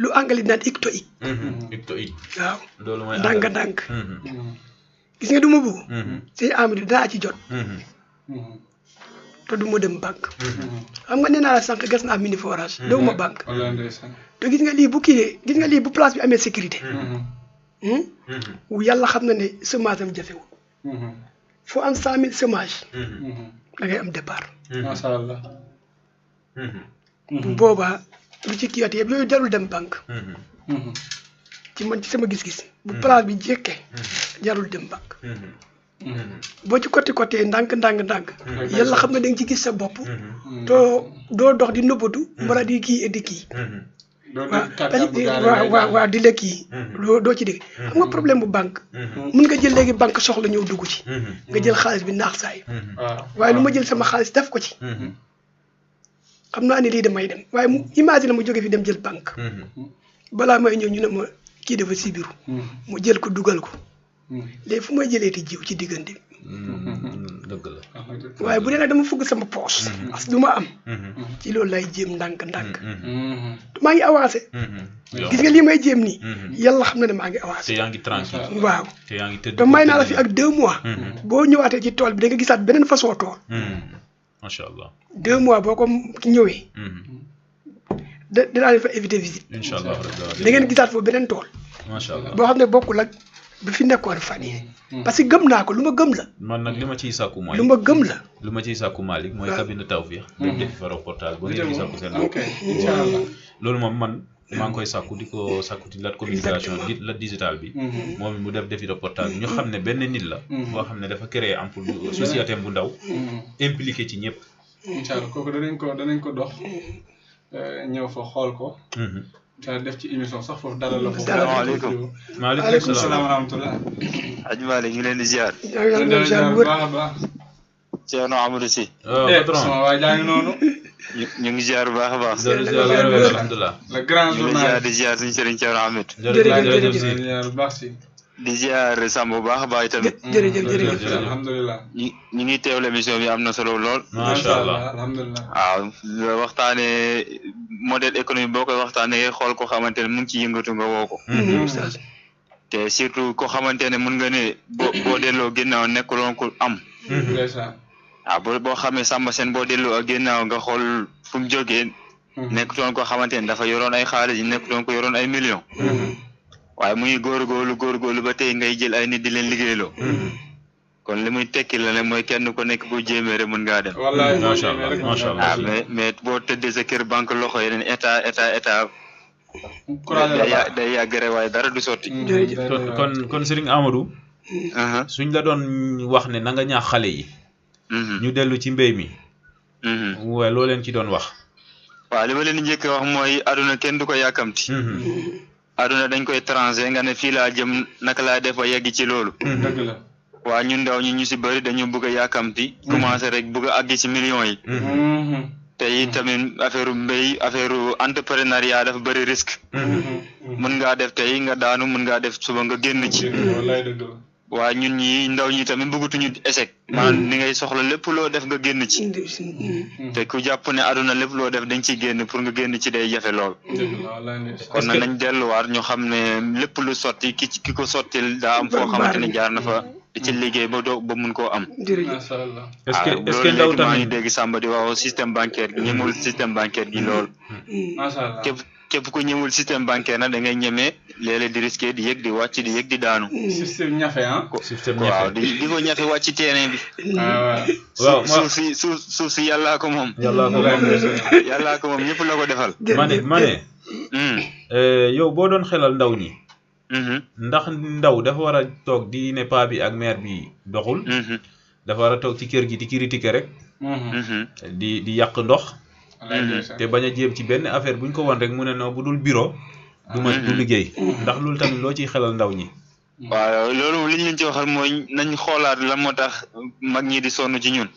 lu anglais naan ictoïque. ictoïque. waaw loolu mooy ndànk-ndànk. gis nga du ma bëgg. sëñ Amady daa ci jot. te du ma dem banque. xam nga nee naa la sànq gas naa mini forage. dew ma banque. te gis nga lii bu kii gis nga lii bu place bi amee sécurité. yàlla xam na ne semence am jafewul. foo am 100000 semence. da ngay am départ. macha allah. bu boobaa lu ci kii yëpp yooyu jarul dem banque. ci man ci sama gis-gis. bu place bi jekkee jarul dem banque. boo ci côté ndànk. yàlla xam na da nga ci gis sa bopp. doo dox di nëbbatu. mbala di kii et di kii. waaw di lekk yi. doo ci dégg. xam nga problème bu banque. mun nga jël léegi banque soxla ñëw dugg ci. nga jël xaalis bi naax saay. waaye lu ma jël sama xaalis def ko ci. xam naa ne lii damay dem waaye mu imagine ma jóge fi dem jël banque. balaa may ñëw ñu ne ma kii dafa sibiru. mu jël ko dugal ko. léegi fu may jëlee ti jiw ci diggante bi. dëgg la. waaye bu dee nag dama fugg sama poos. parce que du ma am. ci loolu lay jéem ndànk. maa ngi avancé. gis nga lii may jéem nii. yàlla xam na ne maa ngi avancé. te yaa ngi tranquille. waaw te yaa ngi tëdd. te may naa la fi ak 2 mois. boo ñëwaatee ci tool bi da nga gisaat beneen façon tool. macha allah. 2 mois boo ko ñëwee. dinaa leen fa éviter visite. incha allah da ngeen gisaat foofu beneen tool. macha allah boo xam ne bokkul ak bi fi nekkoon fan yii. parce que gëm naa ko lu ma gëm la. man nag li ma ciy sàkku mooy. lu ma gëm la. lu ma ciy sàkku Malick mooy cabinet Tawfekh. dem defi fa reportage ba ngeen di sàkku seen bopp. incha allah loolu moom man maa ngi koy sàkku di ko sàkku ci Lat communication la digital bi. moom mu def defi reportage ñu xam ne benn nit la. boo xam ne dafa créer emploi société bu ndaw. impliqué ci ñëpp. incha allah kooku danañ ko dox ñëw fa xool ko. te def ci émission sax foofu dalal la foofu. salaamaaleykum. maaleykum salaam wa rahmatulah. Hadj Malick ñu leen di ziar. bu baax a baax. Thierno Amadou Sy. patron sama waa jaa ngi noonu. ñu ngi ziar bu baax a baax. alhamdulilah. le grand journal di ziar suñu sëriñ Thierno Ahmed. jërëjëf baax si. di ziar Samb bu baax a baax tamit. jërëjëf alhamdulilah. ñu ngi teewlu émission bi am na solo lool. macha allah alhamdulilah. waaw waxtaanee modèle économique boo koy waxtaanee xool ko xamante ne mu ngi ci yëngatu nga woo ko. te surtout ko xamante ne mun nga ne boo delloo ginnaaw nekkuloon ko am. boo xamee Samba Sène boo delloo ak ginnaaw nga xool fu mu jógee. nekkutoon ko xamante ne dafa yoroon ay xaalis yi nekkutoon ko yoroon ay millions. waaye muy góorgóorlu ba tey ngay jël ay nit di leen liggéeyloo. kon li muy tekki la ne mooy kenn ku nekk bu jéemee rek mën ngaa dem. wallaay macha allah mais boo tëddee sa kër banque loxo yeneen état day yàgg rek waaye dara du sotti. kon Serigne Amadou. suñ la doon wax ne na nga ñaax xale yi. ñu dellu ci mbéy mi. waaye loo leen ci doon wax. waaw li ma leen di njëkk wax mooy aduna kenn du ko yàkkamti. aduna dañ koy tranché nga ne fii laa jëm naka laa def ba yegg ci loolu. dëgg la. waa ñun ndaw ñi ñu si bëri dañu bëgg a yàkkamti. commencé rek bëgg a àgg ci millions yi. te it tamit affaire mbéy affaire entrepreneuriat dafa bëri risque. mën ngaa def tey nga daanu mën ngaa def suba nga génn ci. waa ñun ñi ndaw ñi tamit bëggatuñu échec. maanaam ni ngay soxla lépp loo def nga génn ci. te ku jàpp ne aduna lépp loo def dañ ciy génn pour nga génn ci day jafe lool. kon nag nañ delluwaat ñu xam ne lépp lu sotti ki ko sottil daa am foo xamante ne jaar na fa di ci liggéey ba mun koo am. est-ce que ndaw tamit maa ngi dégg Samba di wax système bancaire gi ñemewul système bancaire gi lool. képp ku ñëwul système bancaire nag da ngay ñemee léeg-léeg di risqué di yëg di wàcc di yëg di daanu. système ñafe système ñafe waaw di ko ñafe wàcc ci terrain bi. waaw suuf si yàllaa ko moom. yàllaa ko moom ñëpp la ko defal. ma ne yow boo doon xelal ndaw ñi. ndax ndaw dafa war a toog di ne paa bi ak mère bi doxul. dafa war a toog ci kër gi di critiquer rek. di yàq ndox. te bañ a jéem ci benn affaire buñ ko won rek mu ne non bu dul bureau du liggéey ndax loolu tamit loo ciy xelal ndaw ñi. waaw loolu li ñu leen ci waxal mooy nañ xoolaat lan moo tax mag ñi di sonn ci ñun.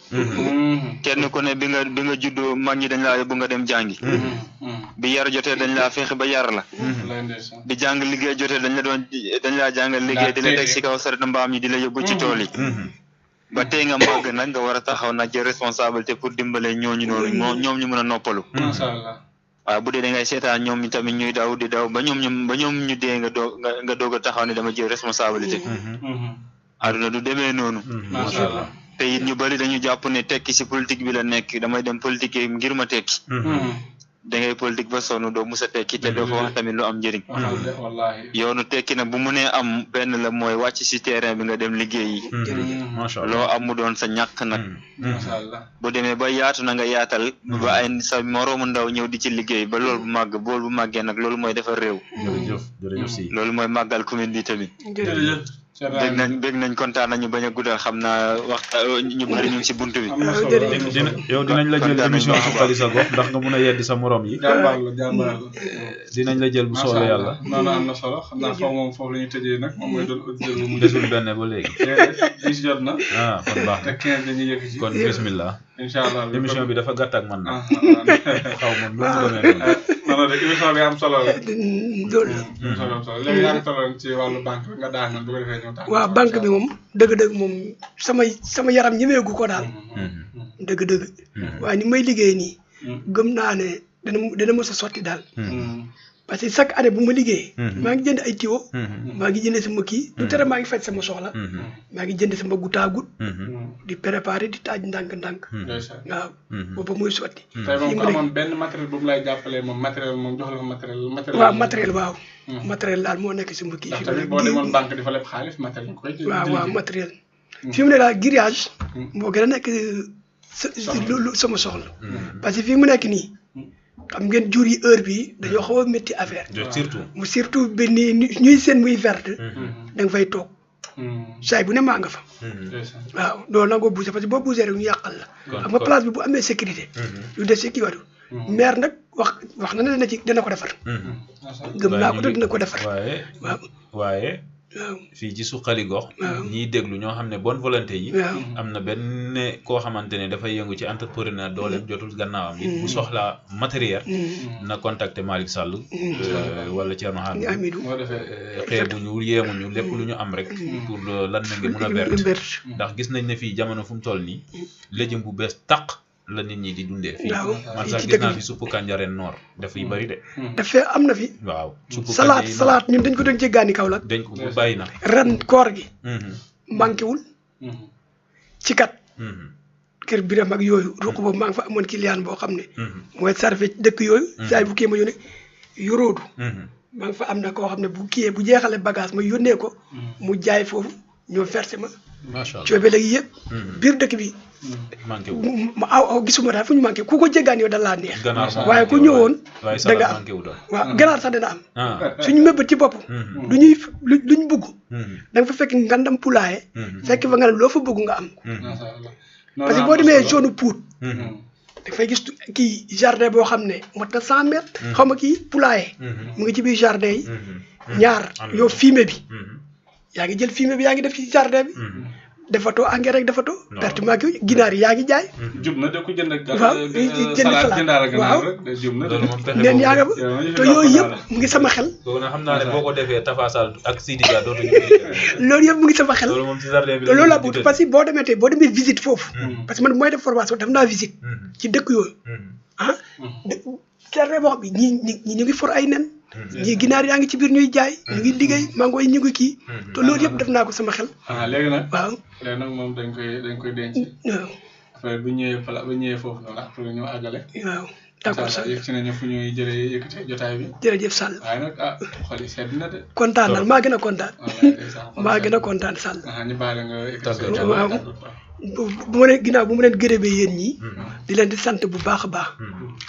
kenn ku ne bi nga juddoo mag ñi dañ laa yóbbu nga dem jàngi. bi yar jotee dañ laa fexe ba yar la. bi jàng liggéey jotee dañ laa jàngal liggéey di la teg si kaw saret mbaam ñi di la yóbbu ci tool yi. ba tey nga màgg nag nga war a taxaw nag jël responsabilité pour dimbale ñooñu noonu ñoom ñu mën a noppalu. macha allah. waaw bu dee da ngay seetaan ñoom tamit ñuy daw di daw ba ñoom ñu dee nga doog a taxaw ne dama jël responsabilité. aduna du demee noonu. macha allah. te it ñu bëri dañu jàpp ne tekki si politique bi la nekk damay dem politique ngir ma tekki. da ngay politique ba sonn doo musa tekki te doo fa wax tamit lu am njëriñ. yoonu tekki nag bu mu nee am benn la mooy wàcc si terrain bi nga dem liggéeyi. loo am mu doon sa ñàkk nag. bu demee ba yaatu na nga yaatal. ba ay sa moroomu ndaw ñëw di ci liggéey ba loolu bu màggee nag loolu mooy defar réew. jërëjëf si loolu mooy màggal commune bi tamit. bég nañ kontaan nañu bañ a guddal xam naa ñu bëri ñu ngi si buntu bi. yow dinañ la jël émission suqali sa gox ndax nga mun a yeddi sa morom yi. jàmbaar la dinañ la jël bu soobee yàlla. noonu am na solo xam naa foofu moom foofu la ñuy tëjee nag moom mooy doon auditeur bu mu desul benn ba léegi. bis jot na. kon baax na te 15 dañuy yëg ci. kon bismillah. incha allah émission bi dafa gàtt ak man nag. xaw ma nu mu demee noonu. non de émission bi am solo la. loolu la léegi yaa ngi tolloon ci wàllu banque nga daanaka bu ko defee ñëw tax. waaw banque bi moom dëgg-dëgg moom sama yaram ñemeegu ko daal. dëgg-dëgg. waaye ni may liggéey nii. gëm naa ne dana mos a sotti daal. parce que chaque année bu ma liggéeyee. maa ngi jënd ay tiwo. maa ngi jënd sama kii. du tere maa ngi faj sama soxla. maa ngi jënd sama goutte à goutte. di préparer di taaj ndànk-ndànk. waaw booba muy sotti. tey moom ko amoon benn matériel bu mu lay jàppalee moom matériel moom jox la fa matériel. waaw matériel waaw. matériel daal moo nekk sama kii. ndax tamit boo demoon banque di fa leb xaalis matériel nga koy. waaw matériel. fi mu ne daal grillage. moo gën a nekk sama soxla. parce que fii mu nekk nii. xam ngeen jur yi heure bi dañoo xaw a métti affaire. surtout benn ñuy seen muy verte. da nga fay toog. saay bu ne maa nga fa. waaw doo nangoo bougé parce que boo bougé rek ñu yàqal la. xam nga place bi bu amee sécurité. lu des si kii watu. maire nag wax na ne dana ko defar. gëm naa ko te dina ko defar. waaye fii ci suqali gox. ñiy déglu ñoo xam ne bonne volonté yi. am na benn koo xamante ne dafay yëngu ci entrepreneur dooleem jotul gannaawam it bu soxlaa matériel. na contacter Malick Sall. wala Thierno Hamidou. xeebuñu yéemuñu lépp lu ñu am rek. pour lan na nga mun a verte. ndax gis nañ ne fii jamono fu mu toll nii légume bu bees tàq la nit ñi di dundee. fii man sax gis naa fi suppu kànja ren noor dafay bari de. dafay am na fi. waaw suppu kànja yi salaat ñun dañ ko doon jéggaani Kaolack. dañ ko bàyyi na. ren koor gi. manqué wul. ci kat. kër biram ak yooyu ruq boobu maa ngi fa amoon client boo xam ne. mooy sarfe dëkk yooyu. saa bu kii ma yónnee yoroodu. maa ngi fa am na koo xam ne bu jeexalee bagage ma yónnee ko. mu jaay foofu ñoo versé ma macha allah coobe léegi yëpp biir dëkk bi manqué wu ma aw gisuma daal fu ñu manqué ku ko jéggaan yow dal laa neex waaye ku manqué ñëwoon waaye da nga salaat am manqué wu doon waaw ganaar sax dana am ah suñu mébét ci bopp luñ bugg da nga fa fekk ngandam pulaaye fekk fa nga ne loo fa bëgg nga am parce que boo demee zone Pout dafay gis kii jardin boo xam ne mot na 100 mètres xaw ma kii pulaaye mu ngi ci biir jardin yi ñaar yow fumier bi yaa ngi jël fumier bi yaa ngi def ci jardin bi defatoo engrais rek defatoo perte manqué ginaar yi yaa ngi jaay jub na de ko jënd waaw jënd salade waaw jub na neen yaa nga ba te yooyu yëpp mu ngi sama xel boobu nag xam naa ne boo ko defee Tafasal ak Sidi Dia dootuñu loolu yëpp mu ngi sama xel loolu moom ci jardin bi loolu laa bëgg parce que boo demee tey boo demee visite foofu parce que man mooy def formation def naa visite ci dëkk yooyu ah jardin boo xam bi ñi ñu ngi for ay nen ñii ginaar yaa ngi ci biir ñuy jaay ñu ngi liggéey mango yi ñu ngi kii te loolu yëpp def naa ko sama xel léegi nag waaw léegi nag moom dañ koy denc waaw après bu ñëwee bu ñëwee foofu noonu après ñoo àggale waaw d'accord Sall yëg ci nañu fu ñuy jëlee yëkkati jotaay bi jërëjëf Sall waaye nag xol yi sedd na de kontaan na maa gën a kontaan maa gën a kontaan Sall ñu baale nga yëkkati waaw bu ma leen ginnaaw bu ma leen gërëmee yéen ñi di leen di sant bu baax a baax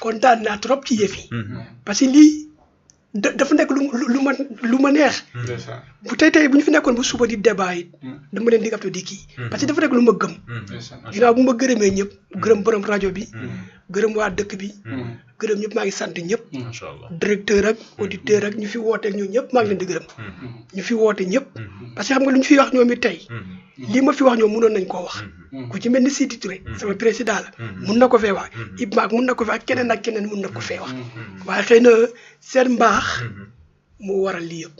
kontaan naa trop ci yëf yi parce que lii dafa nekk lu ma neex bu tey bu ñu fi nekkoon bu suba di débat it dama leen di gàttu di kii parce que dafa nekk lu ma gëm ginnaaw bu ma gërëmee ñëpp gërëm borom rajo bi gërëm waa dëkk bi gërëm ñëpp maa ngi sant ñëpp directeur ak auditeur ak ñu fi woote ak ñoom ñëpp maa ngi leen di gërëm ñu fi woote ñëpp parce que xam nga lu ñu fi wax ñoom it tey lii ma fi wax ñoom mënoon nañ koo wax ku ci mel ni Sidi Touré sama président la mun na ko fee wax Ibmaak mun na ko fee ak keneen mun na ko fee wax waaye xëy na seen mbaax moo waral lii yëpp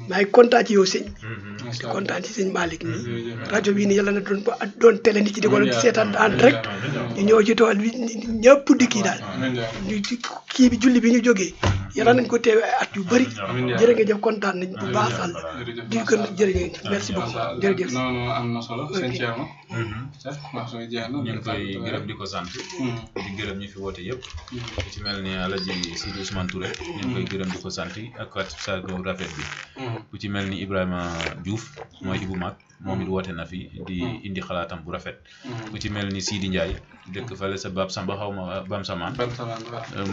maa ngi kontaan ci yow sëñ di kontaan ci sëñ Malick nii rajo bii nii yàlla na doon télé nit ci di ko seetaan en direct ñu ñëw ci tool bi ñëpp di kii daal ñu kii bi julli bi ñu jógee yàlla nañ ko teewee ay at yu bëri jërë nga jëf kontaan nañ bu baax Sall di gën jërë ngeen merci beaucoup jërëjëf noonu am na solo sëñ Thierno ñu ngi koy gërëm di ko sant di gërëm ñi fi woote yëpp ku ci mel ni Alaji Sidi Ousmane Touré ñu ngi koy gërëm di ko sant ak sa rafet bi ku ci mel ni Ibrahima Diouf mooy Ibou Mag moom it woote na fi di indi xalaatam bu rafet ku ci mel ni Sidi Ndiaye dëkk fale sa Bab Samba xaw ma Bam Samaan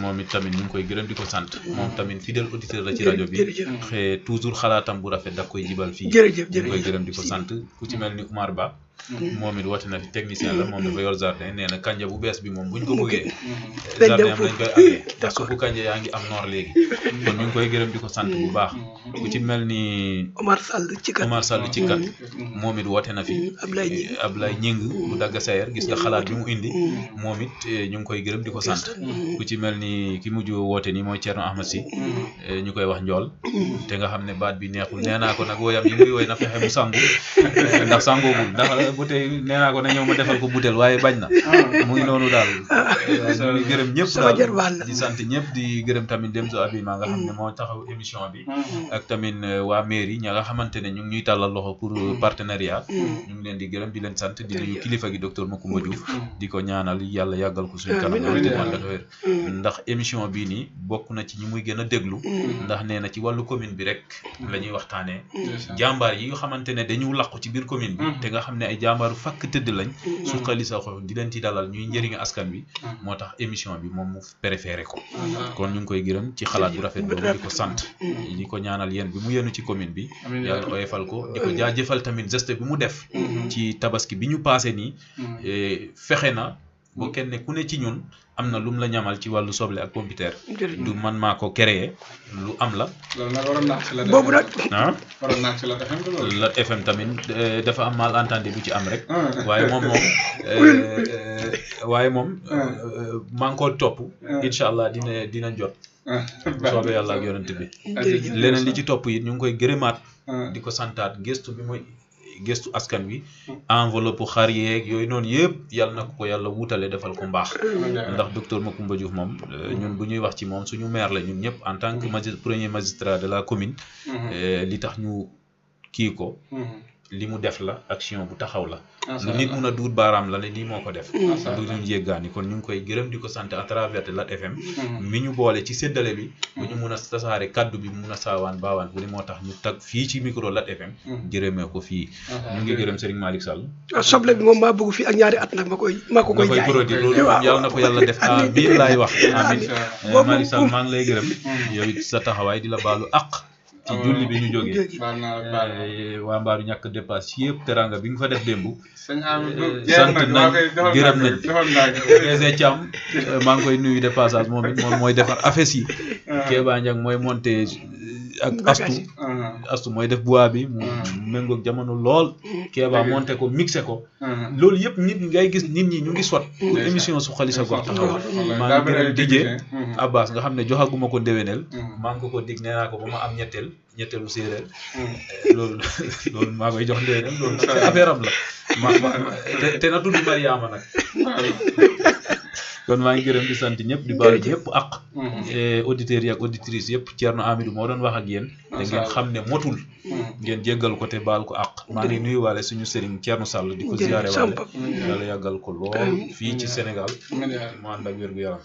moom it tamit ñu ngi koy gërëm di ko sant moom tamit fidèle auditeur la ci rajo bi xëy toujours xalaatam bu rafet da koy jibal fii ñu koy gërëm di ko sant ku ci mel ni Oumar Ba moom it woote na fi technicien la moom dafa yor jardin nee na kanja bu bees bi moom buñ ko bëggee jardin am lañ koy amee ndax suufu kanja yaa ngi am noor léegi kon ñu ngi koy gërëm di ko sant bu baax ku ci mel ni Omar Sall ci kat moom it woote na fi Ablaye Ñing bu dagg sayer gis nga xalaat bi mu indi moom it ñu ngi koy gërëm di ko sant ku ci mel ni ki mujj woote ni mooy Thierno Ahmed Sy ñu koy wax njool te nga xam ne baat bi neexul nee naa ko nag woyam yi muy woy na fexe mu sangu ndax sangoogul ndax bu tey nee naa ko ne ñëw ma defal ko butel waaye bañ na muy noonu daal ñu gërëm ñëpp daal di sant ñëpp di gërëm tamit Demso Abima nga xam ne moo taxaw émission bi ak tamit waa mairie ña nga xamante ne ñu ngi ñuy tàllal loxo pour partenariat ñu ngi leen di gërëm di leen sant di nuyu kilifa gi docteur Macoumba Diouf di ko ñaanal yàlla yàggal ko suñu kanam ndax émission bii nii bokk na ci ñi muy gën a déglu ndax nee na ci wàllu commune bi rek la ñuy waxtaanee jàmbaar yi nga xamante ne dañu làqu ci biir commune bi te nga xam ne ay jàmbaaru fàkk tëdd lañ su xali sa xol di leen ci dalal ñuy njëriñu askan bi moo tax émission bi moom mu préféré ko kon ñu ngi koy gërëm ci xalaat bu rafet boobu di ko sant di ko ñaanal yéen bi mu yenu ci commune bi yàlla oyofal ko di ko jaajëfal tamit geste bi mu def ci tabaski bi ñu passé nii fexe na ba kenn ku ne ci ñun am na lum la ñamal ci wàllu soble ak computer du man maa ko créé lu am la loolu nag waroon naa ci la boobu nag waroon naa ci la FM la FM tamit dafa am malentendu bu ci am rek waaye moom maa ngi ko topp incha allah dina jot soobee yàlla ak yonent bi leneen li ci topp it ñu ngi koy gërëmaat di ko santaat gëstu bi mooy gëstu askan wi enveloppe xar yeeg yooyu noonu yëpp yàlla na ko yàlla wutale defal ko mbaax ndax docteur Macoumba Diouf moom ñun bu ñuy wax ci moom suñu maire la ñun ñëpp en tant que premier magistrat de la commune li tax ñu kii ko li mu def la action bu taxaw la lu nit mun a duut baaraam la ne lii moo ko def du ñu jéggaani kon ñu ngi koy gërëm di ko sant à travers de Lat FM mi ñu boole ci séddale bi bu ñu mun a tasaare kaddu bi mun a saawaan baawaan bu ni moo tax ñu tag fii ci micro Lat FM jërëmee ko fii ñu ngi gërëm Serigne Malick Sall soble bi moom maa bëgg fii ak ñaari at nag ma koy jaay produit loolu yàlla na ko yàlla def amiin laay wax amiin Malick Sall maa ngi lay gërëm yow it sa taxawaay di la baalu àq ci julli bi ñu jógee waa mbaaru ñàkk dépasse yëpp teranga bi nga fa def démb sant nañ gërëm nañ DG Thiam maa ngi koy nuyu de passage moom it moom mooy defar affaires yi Kéba Ndiang mooy monté ak astu mooy def bois bi mu méngoog jamono lool Kéba monté ko mixé ko loolu yëpp nit ngay gis nit ñi ñu ngi sot pour émission Suxali Sa Gox taxaw maa ngi gërëm DJ Abbas nga xam ne joxaguma ko ndéwénel maa ngi ko dig nee naa ko ba ma am ñetteelu séeréer loolu maa koy jox ndéwénel loolu nag affaire am la te na tudd Mariama nag kon maa ngi gërëm di sant ñëpp di baalu ñëpp ak auditeurs yi ak auditrices yëpp Thierno Amidou moo doon wax ak yéen da ngeen xam ne motul ngeen jéggal ko te baal ko ak maa ngi nuyuwaale suñu sëriñ Thierno Sall di ko ziyaare waale yàlla yàggal ko lool fii ci Sénégal mu ànd ak wér-gu-yaram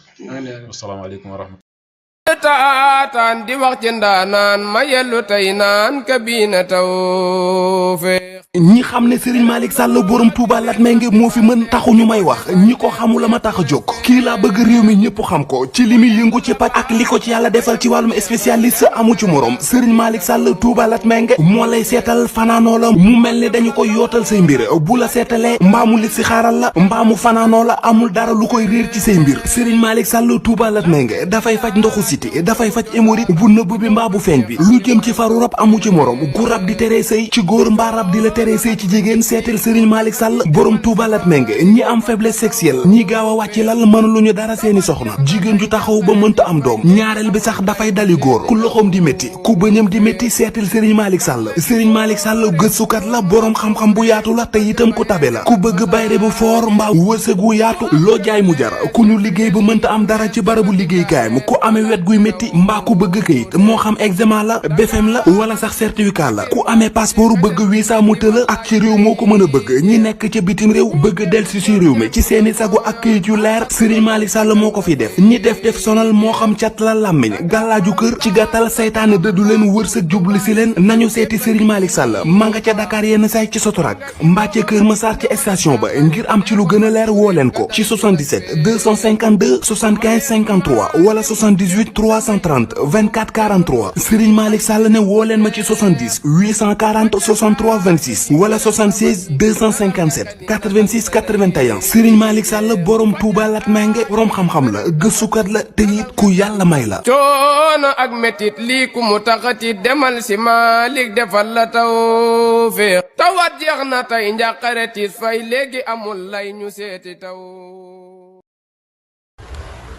asalaamaaleykum wa rahmatulah taataan di wax ci ndaanaan ma yellu tey naan kabina tawfeex ñi xam ne Serigne Malick Sall borom Touba Latmingué moo fi mën taxu ñu may wax ñi ko xamula ma tax a jóg kii laa bëgg réew mi ñëpp xam ko ci li muy yëngu ci paj ak li ko ci yàlla defal ci wàllum spécialiste amu ci morom Serigne Malick Sall Touba Latmingué moo lay seetal fanaanoo la mu mel ni dañu koy yootal say mbir bu la seetalee mbaamu li si xaaral la mbaamu fanaanoo la amul dara lu koy réer ci say mbir Serigne Malick Sall Touba Latmingué dafay faj ndoxu siti dafay faj hémorroïde bu nëbb bi mbaa bu feeñ bi lu jëm ci faru rab amu ci morom gu rab di teree sëy ci góor mbaa rab di la teree sëy ci jigéen seetal Serigne Malick Sall borom Touba Latmingué ñi am faiblesse sexuelle ñi gaaw a wàcc lal mënuluñu dara seeni soxna jigéen ju taxaw ba mënta am doom ñaareel bi sax dafay dali góor ku loxoom di métti ku bëñam di métti seetal Serigne Malick Sall Serigne Malick Sall gëstukat la borom xam-xam bu yaatu la te itam ku tabe la ku bëgg bayre bu foor mbaa wërsëg wu yaatu loo jaay mu jar ku ñu liggéey ba mënta am dara ci barabu liggéeykaayam ku amee wet guy métti mbaa ku bëgg kayit moo xam examen la BFM la wala sax certificat la ku amee passeport bëgg visa mu tëla ak ci réew moo ko mën a bëgg ñi nekk ca bitim réew bëgg delsi si réew mi ci seeni sagu ak kayit yu leer Serigne Malick Sall moo ko fi def ñi def sonal moo xam cat la làmmiñ gàllaaju kër ci gàttal saytaane dëddu leen wërsëg jubli si leen nañu seeti Serigne Malick Sall ma nga ca Dakar yenn say ci Sotorak mbaa ca Kër Massar ci station ba ngir am ci lu gën a leer woo leen ko ci 77 252 75 53 wala 78 330 24 43 Serigne Malick Sall ne woo leen ma ci 70 840 63 26 wala 76 257 86 81 Serigne Malick Sall borom Touba Latmingué borom xam-xam la gëstukat la te it ku yàlla may la. coono ak metit lii ku mu taxati demal si Malick defal la tawfeex tawat jeex na tey njàqare tiis fay léegi amul lay ñu seeti taw.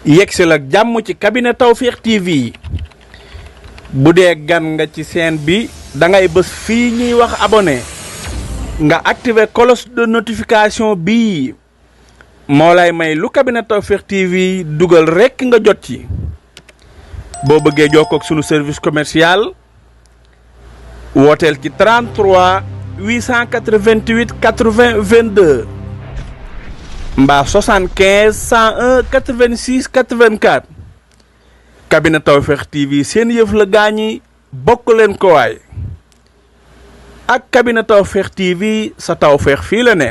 yegsi la jàmm ci cabinet Tawfekh TV bu dee gan nga ci chaîne bi da ngay bës fii ñuy wax abonné nga activer cloche de notification bii moo lay may lu cabinet Tawfekh TV dugal rekk nga jot ci boo bëggee jokkoo ak sunu service commercial wooteel ci 33 888 80 22 mbaa 75 101 86 84 cabinet Tawfekh TV seen yëf la gaañi bokk leen ko waay ak cabinet Tawfekh TV sa tawfeex fii la ne